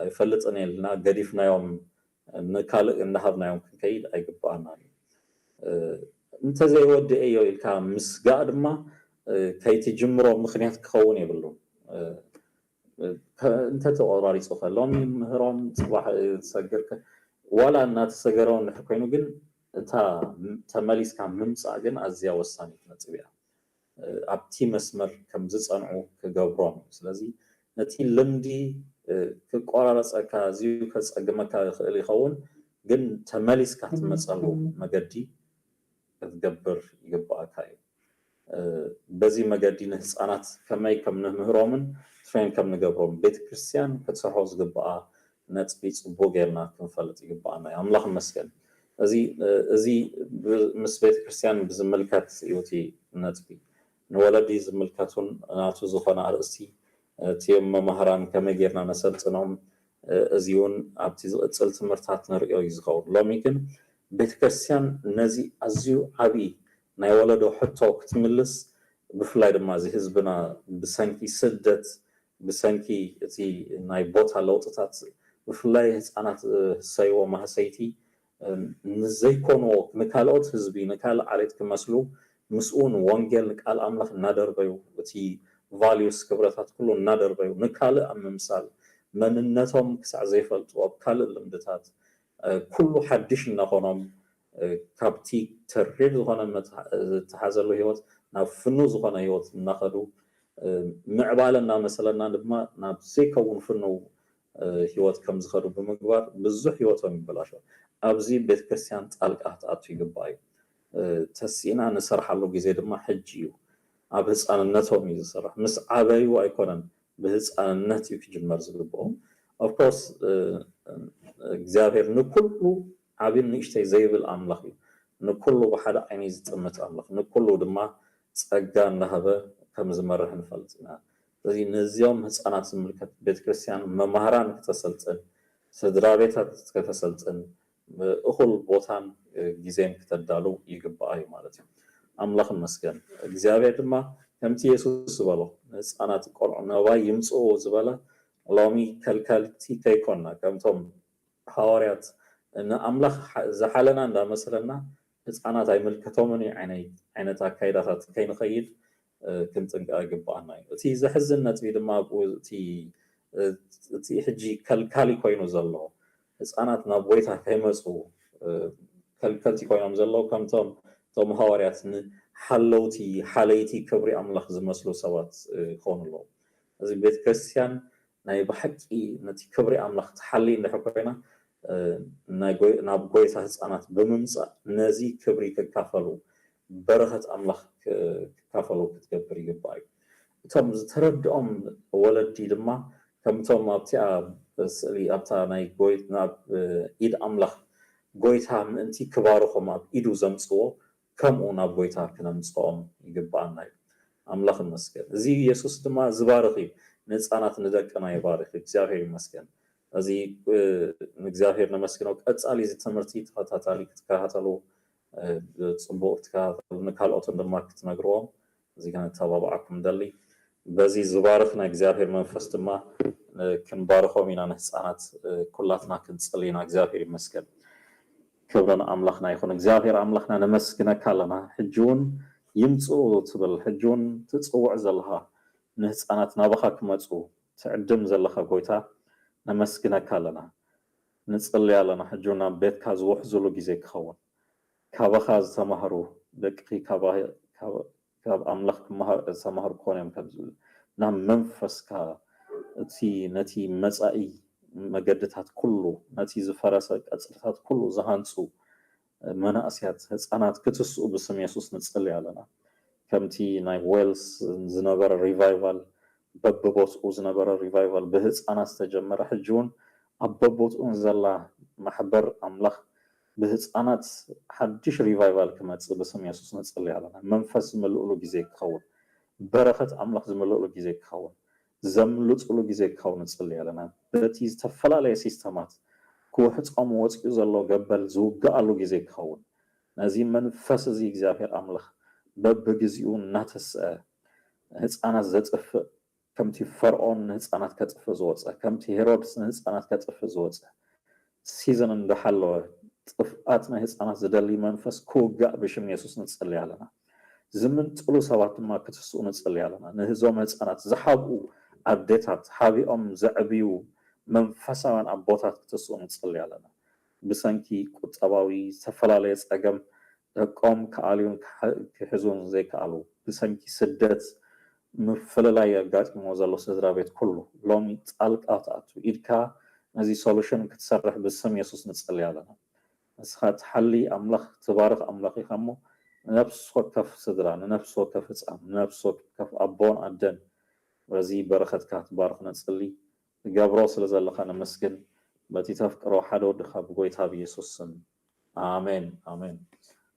ኣይፈልጥን የልና ገዲፍናዮም ንካልእ እንዳሃብናዮም ክንከይድ ኣይግባኣናን እዩ። እንተዘይወድኤዮ ኢልካ ምስጋእ ድማ ከይትጅምሮ ምኽንያት ክኸውን የብሉን። እንተተቆራሪፁ ከ ሎሚ ምህሮም ፅባሕ ትሰግር ዋላ እናተሰገረ እንድሕር ኮይኑ ግን እታ ተመሊስካ ምምፃእ ግን ኣዝያ ወሳኒት ነጥብ እያ። ኣብቲ መስመር ከም ዝፀንዑ ክገብሮም እዩ። ስለዚ ነቲ ልምዲ ክቆራረፀካ ኣዝዩ ከፀግመካ ይኽእል ይኸውን፣ ግን ተመሊስካ ትመፀሉ መገዲ ክትገብር ይግባኣካ እዩ። በዚ መገዲ ንህፃናት ከመይ ከም ንምህሮምን ትሬን ከም ንገብሮም ቤተክርስትያን ክትሰርሖ ዝግባኣ ነጥቢ ፅቡቅ ጌርና ክንፈልጥ ይግባኣና እዩ። ኣምላኽ ይመስገን። እዚ እዚ ምስ ቤተክርስትያን ብዝምልከት እዩ እቲ ነጥቢ። ንወለዲ ዝምልከቱን ናቱ ዝኾነ ኣርእስቲ እቲዮም መማህራን ከመይ ጌርና ነሰልጥኖም፣ እዚ እውን ኣብቲ ዝቕፅል ትምህርታት ንርእዮ እዩ ዝኸውን። ሎሚ ግን ቤተክርስትያን ነዚ ኣዝዩ ዓብዪ ናይ ወለዶ ሕቶ ክትምልስ፣ ብፍላይ ድማ እዚ ህዝብና ብሰንኪ ስደት፣ ብሰንኪ እቲ ናይ ቦታ ለውጥታት፣ ብፍላይ ህፃናት ዝህሰይዎ ማህሰይቲ ንዘይኮንዎ ንካልኦት ህዝቢ ንካልእ ዓሌት ክመስሉ ምስኡ ንወንጌል ንቃል ኣምላኽ እናደርበዩ፣ እቲ ቫልዩስ ክብረታት ኩሉ እናደርበዩ፣ ንካልእ ኣብ ምምሳል፣ መንነቶም ክሳዕ ዘይፈልጡ ኣብ ካልእ ልምድታት፣ ኩሉ ሓድሽ እናኾኖም፣ ካብቲ ተሪር ዝኾነ ዝተሓዘሉ ህይወት ናብ ፍኑ ዝኾነ ህይወት እናኸዱ፣ ምዕባለ እናመሰለና ድማ ናብ ዘይከውን ፍኑ ህይወት ከም ዝኸዱ ብምግባር ብዙሕ ህይወቶም ይበላሾ። ኣብዚ ቤተክርስትያን ጣልቃ ክትኣቱ ይግባእ እዩ። ተሲእና ንሰርሓሉ ግዜ ድማ ሕጂ እዩ። ኣብ ህፃንነቶም እዩ ዝስራሕ። ምስ ዓበዩ ኣይኮነን፣ ብህፃንነት እዩ ክጅመር ዝግብኦም። ኦፍኮርስ እግዚኣብሔር ንኩሉ ዓብን ንእሽተይ ዘይብል ኣምላኽ እዩ። ንኩሉ ብሓደ ዓይኒ ዝጥምት ኣምላኽ፣ ንኩሉ ድማ ጸጋ እናሃበ ከም ዝመርሕ ንፈልጥ ኢና። ስለዚ ነዚኦም ህፃናት ዝምልከት ቤተክርስትያን መማህራን ክተሰልጥን፣ ስድራ ቤታት ከተሰልጥን፣ እኹል ቦታን ግዜን ክተዳሉ ይግባኣ እዩ ማለት እዩ። ኣምላኽ ይመስገን። እግዚኣብሔር ድማ ከምቲ የሱስ ዝበሎ፣ ንህፃናት ቆልዑ ነባይ ይምፅኡ ዝበለ፣ ሎሚ ከልከልቲ ከይኮንና፣ ከምቶም ሃዋርያት ንኣምላኽ ዝሓለና እንዳመሰለና ህፃናት ኣይምልከቶምን እዩ ዓይነት ኣካይዳታት ከይንኸይድ ክንጥንቀቕ ይግባኣና እዩ። እቲ ዘሕዝን ነጥቢ ድማ ኣብኡ እቲ ሕጂ ከልካሊ ኮይኑ ዘሎ፣ ህፃናት ናብ ጎይታ ከይመፁ ከልከልቲ ኮይኖም ዘለዉ ከምቶም እቶም ሃዋርያት ንሓለውቲ ሓለይቲ ክብሪ ኣምላኽ ዝመስሉ ሰባት ክኾኑ ኣለዎም። እዚ ቤተክርስትያን ናይ ብሓቂ ነቲ ክብሪ ኣምላኽ ትሓሊ እንድሕር ኮይና፣ ናብ ጎይታ ህፃናት ብምምፃእ ነዚ ክብሪ ክካፈሉ፣ በረኸት ኣምላኽ ክካፈሉ ክትገብር ይግባእ እዩ። እቶም ዝተረድኦም ወለዲ ድማ ከምቶም ኣብቲኣ ስእሊ ኣብታ ናይ ናብ ኢድ ኣምላኽ ጎይታ ምእንቲ ክባርኾም ኣብ ኢዱ ዘምፅዎ ከምኡ ናብ ጎይታ ክነምፅኦም ይግባኣና እዩ። ኣምላኽ ይመስገን። እዚ የሱስ ድማ ዝባርኽ እዩ። ንህፃናት ንደቅና ይባርኽ እዩ። እግዚኣብሔር ይመስገን። እዚ ንእግዚኣብሔር ነመስግኖ። ቀፃሊ እዚ ትምህርቲ ተኸታታሊ ክትከታተሉ፣ ፅቡቅ ክትከታተሉ፣ ንካልኦትን ድማ ክትነግርዎም እዚ ከነተባብዓኩም ደሊ። በዚ ዝባርኽ ናይ እግዚኣብሔር መንፈስ ድማ ክንባርኾም ኢና ንህፃናት። ኩላትና ክንፅሊ ኢና። እግዚኣብሔር ይመስገን። ክብሪ ንኣምላኽና ይኹን። እግዚኣብሔር ኣምላኽና ነመስግነካ ኣለና። ሕጂ እውን ይምፅኡ ትብል፣ ሕጂ እውን ትፅውዕ ዘለኻ ንህፃናት ናባኻ ክመፁ ትዕድም ዘለኻ ጎይታ ነመስግነካ ኣለና። ንፅሊ ኣለና ሕጂ እውን ናብ ቤትካ ዝውሕዝሉ ግዜ ክኸውን፣ ካባኻ ዝተማህሩ ደቅኺ ካብ ኣምላኽ ዝተማህሩ ክኾኑ እዮም ካብ ዝብል ናብ መንፈስካ እቲ ነቲ መፃኢ መገድታት ኩሉ ነቲ ዝፈረሰ ቀፅርታት ኩሉ ዝሃንፁ መናእስያት ህፃናት ክትስኡ ብስም የሱስ ንፅሊ ኣለና። ከምቲ ናይ ዌልስ ዝነበረ ሪቫይቫል በብቦትኡ ዝነበረ ሪቫይቫል ብህፃናት ዝተጀመረ ሕጂ እውን ኣብ በቦትኡ ዘላ ማሕበር ኣምላኽ ብህፃናት ሓድሽ ሪቫይቫል ክመፅእ ብስም የሱስ ንፅሊ ኣለና። መንፈስ ዝምልእሉ ግዜ ክኸውን፣ በረኸት ኣምላኽ ዝምልእሉ ግዜ ክኸውን፣ ዘምልጥሉ ግዜ ክኸውን ንፅሊ ኣለና። በቲ ዝተፈላለየ ሲስተማት ክውሕፆም ወፂኡ ዘሎ ገበል ዝውግኣሉ ግዜ ክኸውን፣ ነዚ መንፈስ እዚ እግዚኣብሔር ኣምላኽ በብግዜኡ እናተስአ ህፃናት ዘጥፍእ፣ ከምቲ ፈርዖን ንህፃናት ከጥፍእ ዝወፀ፣ ከምቲ ሄሮድስ ንህፃናት ከጥፍእ ዝወፀ፣ ሲዝን እንዳሓለወ ጥፍኣት ናይ ህፃናት ዝደሊ መንፈስ ክውጋእ ብሽም የሱስ ንፅሊ ኣለና። ዝምንጥሉ ሰባት ድማ ክትስኡ ንፅሊ ኣለና። ንህዞም ህፃናት ዝሓብኡ ኣዴታት፣ ሓቢኦም ዘዕብዩ መንፈሳውያን ኣቦታት ክትስኡ ንፅሊ ኣለና። ብሰንኪ ቁጠባዊ ዝተፈላለየ ፀገም ደቆም ክኣልዩን ክሕዙን ዘይከኣሉ፣ ብሰንኪ ስደት ምፍልላይ ኣጋጢሞ ዘሎ ስድራ ቤት ኩሉ ሎሚ ጣልቃ ትኣቱ ኢድካ ነዚ ሶሉሽን ክትሰርሕ ብስም የሱስ ንፅሊ ኣለና። ንስኻ ትሓሊ ኣምላኽ ትባርኽ ኣምላኽ ኢኻ እሞ ንነፍሲ ወከፍ ስድራ፣ ንነፍሲ ወከፍ ህፃን፣ ንነፍሲ ወከፍ ኣቦን ኣደን በዚ በረኸትካ ትባርኽ ነፅሊ። ትገብሮ ስለ ዘለኻ ነመስግን። በቲ ተፍቅሮ ሓደ ወድኻ ብጎይታ ብየሱስ ስም ኣሜን ኣሜን።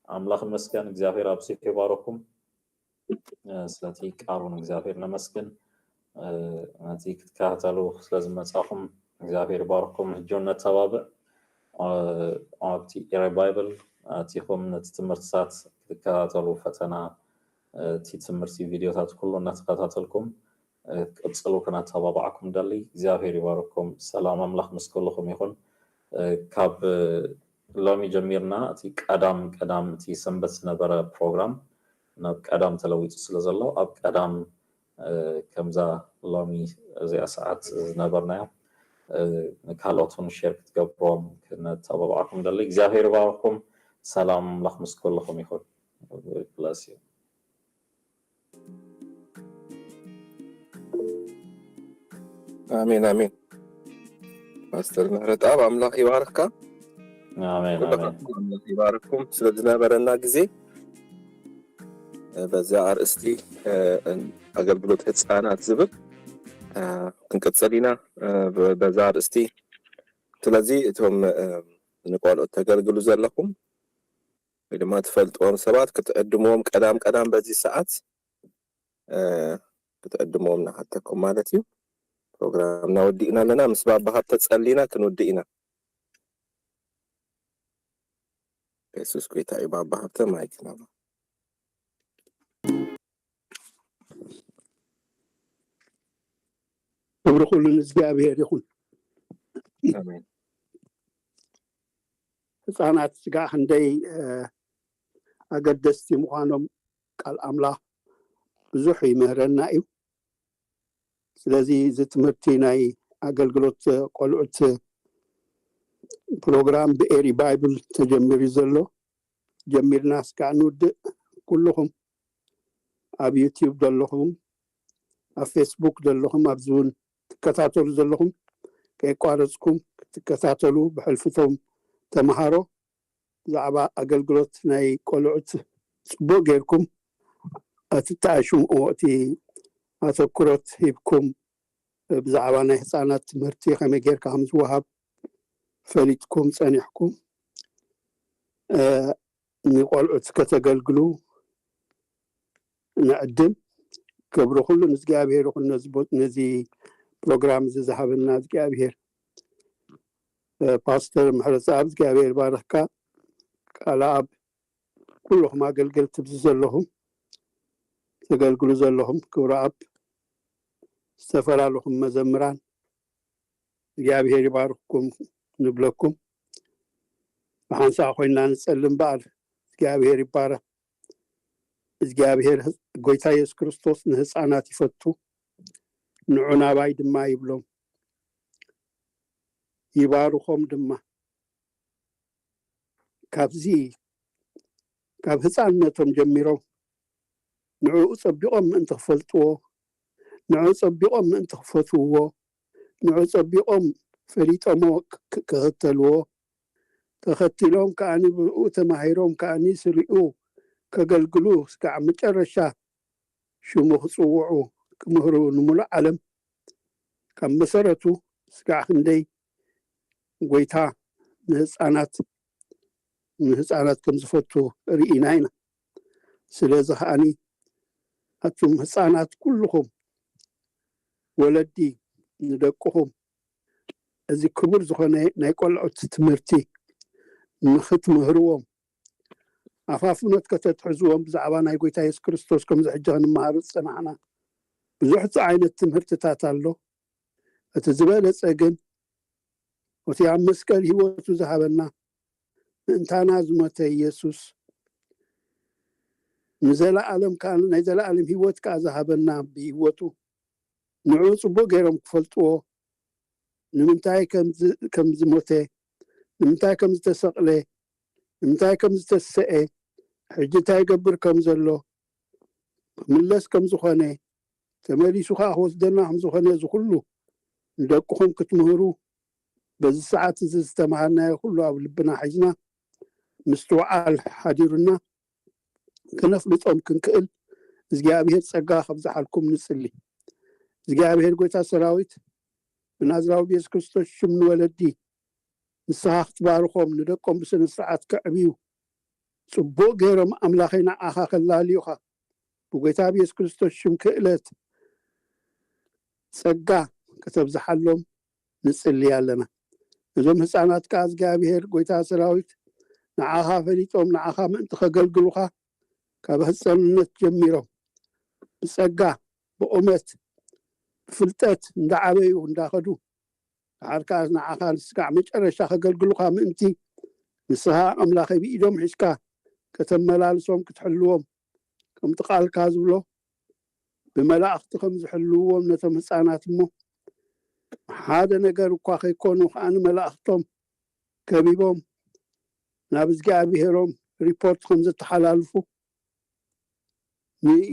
ኣምላኽ ይመስገን። እግዚኣብሔር ኣብዚሑ ይባረኩም። ስለቲ ቃሉ ንእግዚኣብሔር ነመስግን። ነቲ ክትከታተሉ ስለዝመጻኹም እግዚኣብሔር ይባርኩም። ሕጂ እውን ነተባብዕ። ኣብቲ ኤረ ባይብል ኣቲኹም ነቲ ትምህርትታት ክትከታተሉ ፈተና እቲ ትምህርቲ ቪድዮታት ኩሉ እናተከታተልኩም ክትቅፅሉ ክነተባብዓኩም ደሊ። እግዚኣብሔር ይባርኩም። ሰላም ኣምላኽ ምስ ኩልኹም ይኹን። ካብ ሎሚ ጀሚርና እቲ ቀዳም ቀዳም እቲ ሰንበት ዝነበረ ፕሮግራም ናብ ቀዳም ተለዊጡ ስለ ዘሎ ኣብ ቀዳም ከምዛ ሎሚ እዚኣ ሰዓት ዝነበርናዮ ንካልኦት እውን ሼር ክትገብሮም ክነተባብዓኩም ደሊ እግዚኣብሔር ይባርኩም። ሰላም ኣምላኽ ምስ ኩልኹም ይኹን። Bless you። ኣሜን ኣሜን። ፓስተር ምህረተኣብ ኣምላኽ ይባርካ። ኣሜን ኣሜን። ኣምላኽ ይባርኩም ስለ ዝነበረና ግዜ በዛ ኣርእስቲ ኣገልግሎት ህፃናት ዝብል ክንቅፅል ኢና በዛ ኣርእስቲ። ስለዚ እቶም ንቆልዑት ተገልግሉ ዘለኹም ወይ ድማ ትፈልጥዎም ሰባት ክትዕድምዎም ቀዳም ቀዳም በዚ ሰዓት ክትዕድምዎም ንሓተኩም ማለት እዩ። ፕሮግራምና ወዲእና ኣለና። ምስ ባባ ሃብተ ጸሊና ክንውድእ ኢና። የሱስ ጎይታ እዩ። ባባ ሃብተ ማይክ ናባ። ክብሪ ኩሉ ንእግዚኣብሔር ይኹን። ኣሜን። ህፃናት ስጋ ክንደይ ኣገደስቲ ምዃኖም ቃል ኣምላኽ ብዙሕ ይምህረና እዩ። ስለዚ እዚ ትምህርቲ ናይ ኣገልግሎት ቆልዑት ፕሮግራም ብኤሪ ባይብል ተጀሚሩ ዘሎ ጀሚርና እስካዕ ንውድእ ኩልኹም ኣብ ዩቲዩብ ዘለኹም ኣብ ፌስቡክ ዘለኹም ኣብዚ እውን ትከታተሉ ዘለኹም ከይቋረፅኩም ክትከታተሉ ብሕልፍቶም ተምሃሮ ብዛዕባ ኣገልግሎት ናይ ቆልዑት ፅቡቅ ጌርኩም ኣትተኣሽምኡ እቲ ኣተኩሮት ሂብኩም ብዛዕባ ናይ ህፃናት ትምህርቲ ከመይ ጌርካ ከም ዝወሃብ ፈሊጥኩም ፀኒሕኩም ንቆልዑት ከተገልግሉ ንዕድም። ክብሪ ኩሉ ንእግዚኣብሔር ይኹን ነዚ ፕሮግራም እዚ ዝሃበና እግዚኣብሔር። ፓስተር ምሕረተኣብ እግዚኣብሔር ይባርኽካ። ቃለ ኣብ ኩልኹም ኣገልገልቲ ኣብዚ ዘለኹም ተገልግሉ ዘለኹም ክብረ ኣብ ዝተፈላለኹም መዘምራን እግዚኣብሔር ይባርኽኩም ንብለኩም። ብሓንሳእ ኮይንና ንጸሊ እምበኣር እግዚኣብሔር ይባረኽ። እግዚኣብሔር ጎይታ የሱስ ክርስቶስ ንህፃናት ይፈቱ፣ ንዑ ናባይ ድማ ይብሎም፣ ይባርኾም ድማ። ካብዚ ካብ ህፃንነቶም ጀሚሮም ንዕኡ ፀቢቖም ምእንቲ ክፈልጥዎ፣ ንዕኡ ፀቢቖም ምእንቲ ክፈትውዎ፣ ንዕኡ ፀቢቖም ፈሊጦምዎ ክኽተልዎ፣ ተኸቲሎም ከኣኒ ብኡ ተማሂሮም ከኣኒ ስሪኡ ከገልግሉ ስጋዕ መጨረሻ ሽሙ ክፅውዑ ክምህሩ ንምሉእ ዓለም ካብ መሰረቱ ስጋዕ ክንደይ ጎይታ ንህፃናት ንህፃናት ከም ዝፈቱ ርኢና ኢና። ስለዚ ከኣኒ ኣቱም ህፃናት ኩልኹም ወለዲ ንደቅኹም እዚ ክቡር ዝኾነ ናይ ቆልዑት ትምህርቲ ንኽትምህርዎም ኣፋፍኖት ከተትሕዝዎም ብዛዕባ ናይ ጎይታ የሱስ ክርስቶስ ከምዚ ሕጂ ክንመሃር ዝጸናሕና ብዙሕ ዓይነት ትምህርትታት ኣሎ። እቲ ዝበለጸ ግን እቲ ኣብ መስቀል ህይወቱ ዝሃበና ምእንታና ዝሞተ ኢየሱስ ንዘለኣለም ከዓ ናይ ዘለኣለም ህይወት ከዓ ዝሃበና ብህይወቱ ንዕኡ ጽቡቅ ገይሮም ክፈልጥዎ ንምንታይ ከም ዝሞተ ንምንታይ ከም ዝተሰቕለ ንምንታይ ከም ዝተሰኤ ሕጂ እንታይ ይገብር ከም ዘሎ ክምለስ ከም ዝኾነ ተመሊሱ ከዓ ክወስደና ከም ዝኾነ እዚ ኩሉ ንደቅኹም ክትምህሩ በዚ ሰዓት እዚ ዝተምሃርናዮ ኩሉ ኣብ ልብና ሒዝና ምስትውዓል ሓዲሩና ክነፍልጦም ክንክእል እግዚኣብሔር ጸጋ ከብዝሓልኩም ንጽሊ። እግዚኣብሔር ጎይታ ሰራዊት ብናዝራዊ ብየሱስ ክርስቶስ ሽም ንወለዲ ንስኻ ክትባርኾም ንደቆም ብስነ ስርዓት ከዕብዩ ጽቡቕ ገይሮም ኣምላኸይ ንዓኻ ከላልዩኻ ብጎይታ ብየሱስ ክርስቶስ ሽም ክእለት ጸጋ ከተብዝሓሎም ንጽሊ ኣለና። እዞም ህፃናት ከዓ እግዚኣብሔር ጎይታ ሰራዊት ንዓኻ ፈሊጦም ንዓኻ ምእንቲ ከገልግሉኻ ካብ ህፃንነት ጀሚሮም ብፀጋ ብቁመት ብፍልጠት እንዳዓበዩ እንዳኸዱ ድሓር ከዓ ንዓኻ ንስጋዕ መጨረሻ ከገልግሉኻ ምእንቲ ንስኻ ኣምላኸ ብኢዶም ሒዝካ ከተመላልሶም ክትሕልዎም ከምቲ ቃልካ ዝብሎ ብመላእኽቲ ከም ዝሕልውዎም ነቶም ህፃናት እሞ ሓደ ነገር እኳ ከይኮኑ ከዓኒ መላእኽቶም ከቢቦም ናብ እግዚኣብሔሮም ሪፖርት ከም ዘተሓላልፉ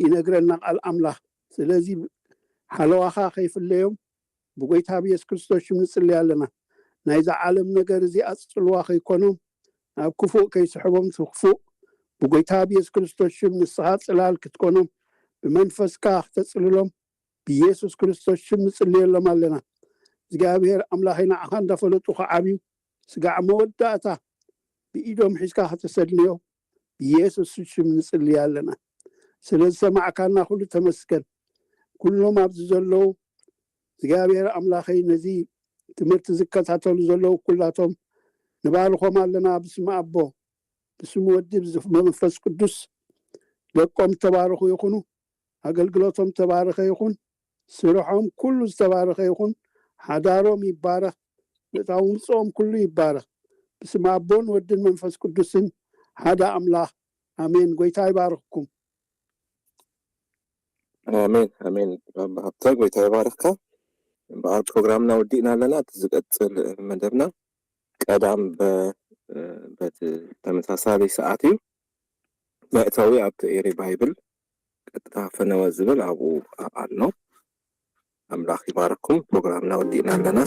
ይነግረና ቃል ኣምላኽ። ስለዚ ሓለዋኻ ከይፍለዮም ብጎይታ ብየሱስ ክርስቶስ ሽም ንጽሊ ኣለና። ናይዛ ዓለም ነገር እዚ ኣጽልዋ ከይኮኖም ናብ ክፉእ ከይስሕቦም ትክፉእ ብጎይታ ብየሱስ ክርስቶስ ሽም ንስኻ ጽላል ክትኮኖም ብመንፈስካ ክተጽልሎም ብኢየሱስ ክርስቶስ ሽም ንጽልየሎም ኣለና። እግዚኣብሔር ኣምላኸይ ንዓኻ እንዳፈለጡ ክዓብዩ ስጋዕ መወዳእታ ብኢዶም ሒዝካ ከተሰልንዮ ብኢየሱስ ሽም ንጽልይ ኣለና። ስለ ዝሰማዕካና ኩሉ ተመስገን። ኩሎም ኣብዚ ዘለዉ እግዚኣብሔር ኣምላኸይ ነዚ ትምህርቲ ዝከታተሉ ዘለዉ ኩላቶም ንባርኾም ኣለና። ብስም ኣቦ ብስም ወዲ ብመንፈስ ቅዱስ ደቆም ተባረኹ ይኹኑ። ኣገልግሎቶም ተባረኸ ይኹን። ስርሖም ኩሉ ዝተባረኸ ይኹን። ሓዳሮም ይባረኽ። ምእታው ምፅኦም ኩሉ ይባረኽ። ብስም ኣቦን ወድን መንፈስ ቅዱስን ሓደ ኣምላኽ ኣሜን። ጎይታ ይባርኽኩም። ኣሜን ኣሜን። ባባ ሃብተ ጎይታ ይባርኽካ። በዓል ፕሮግራምና ወዲእና ኣለና። እቲ ዝቀፅል መደብና ቀዳም በ- በቲ ተመሳሳሊ ሰዓት እዩ። መእተዊ ኣብቲ ኤሪ ባይብል ቀጥታ ፈነወ ዝብል ኣብኡ ኣሎ። ኣምላኽ ይባርኩም። ፕሮግራምና ወዲእና ኣለና።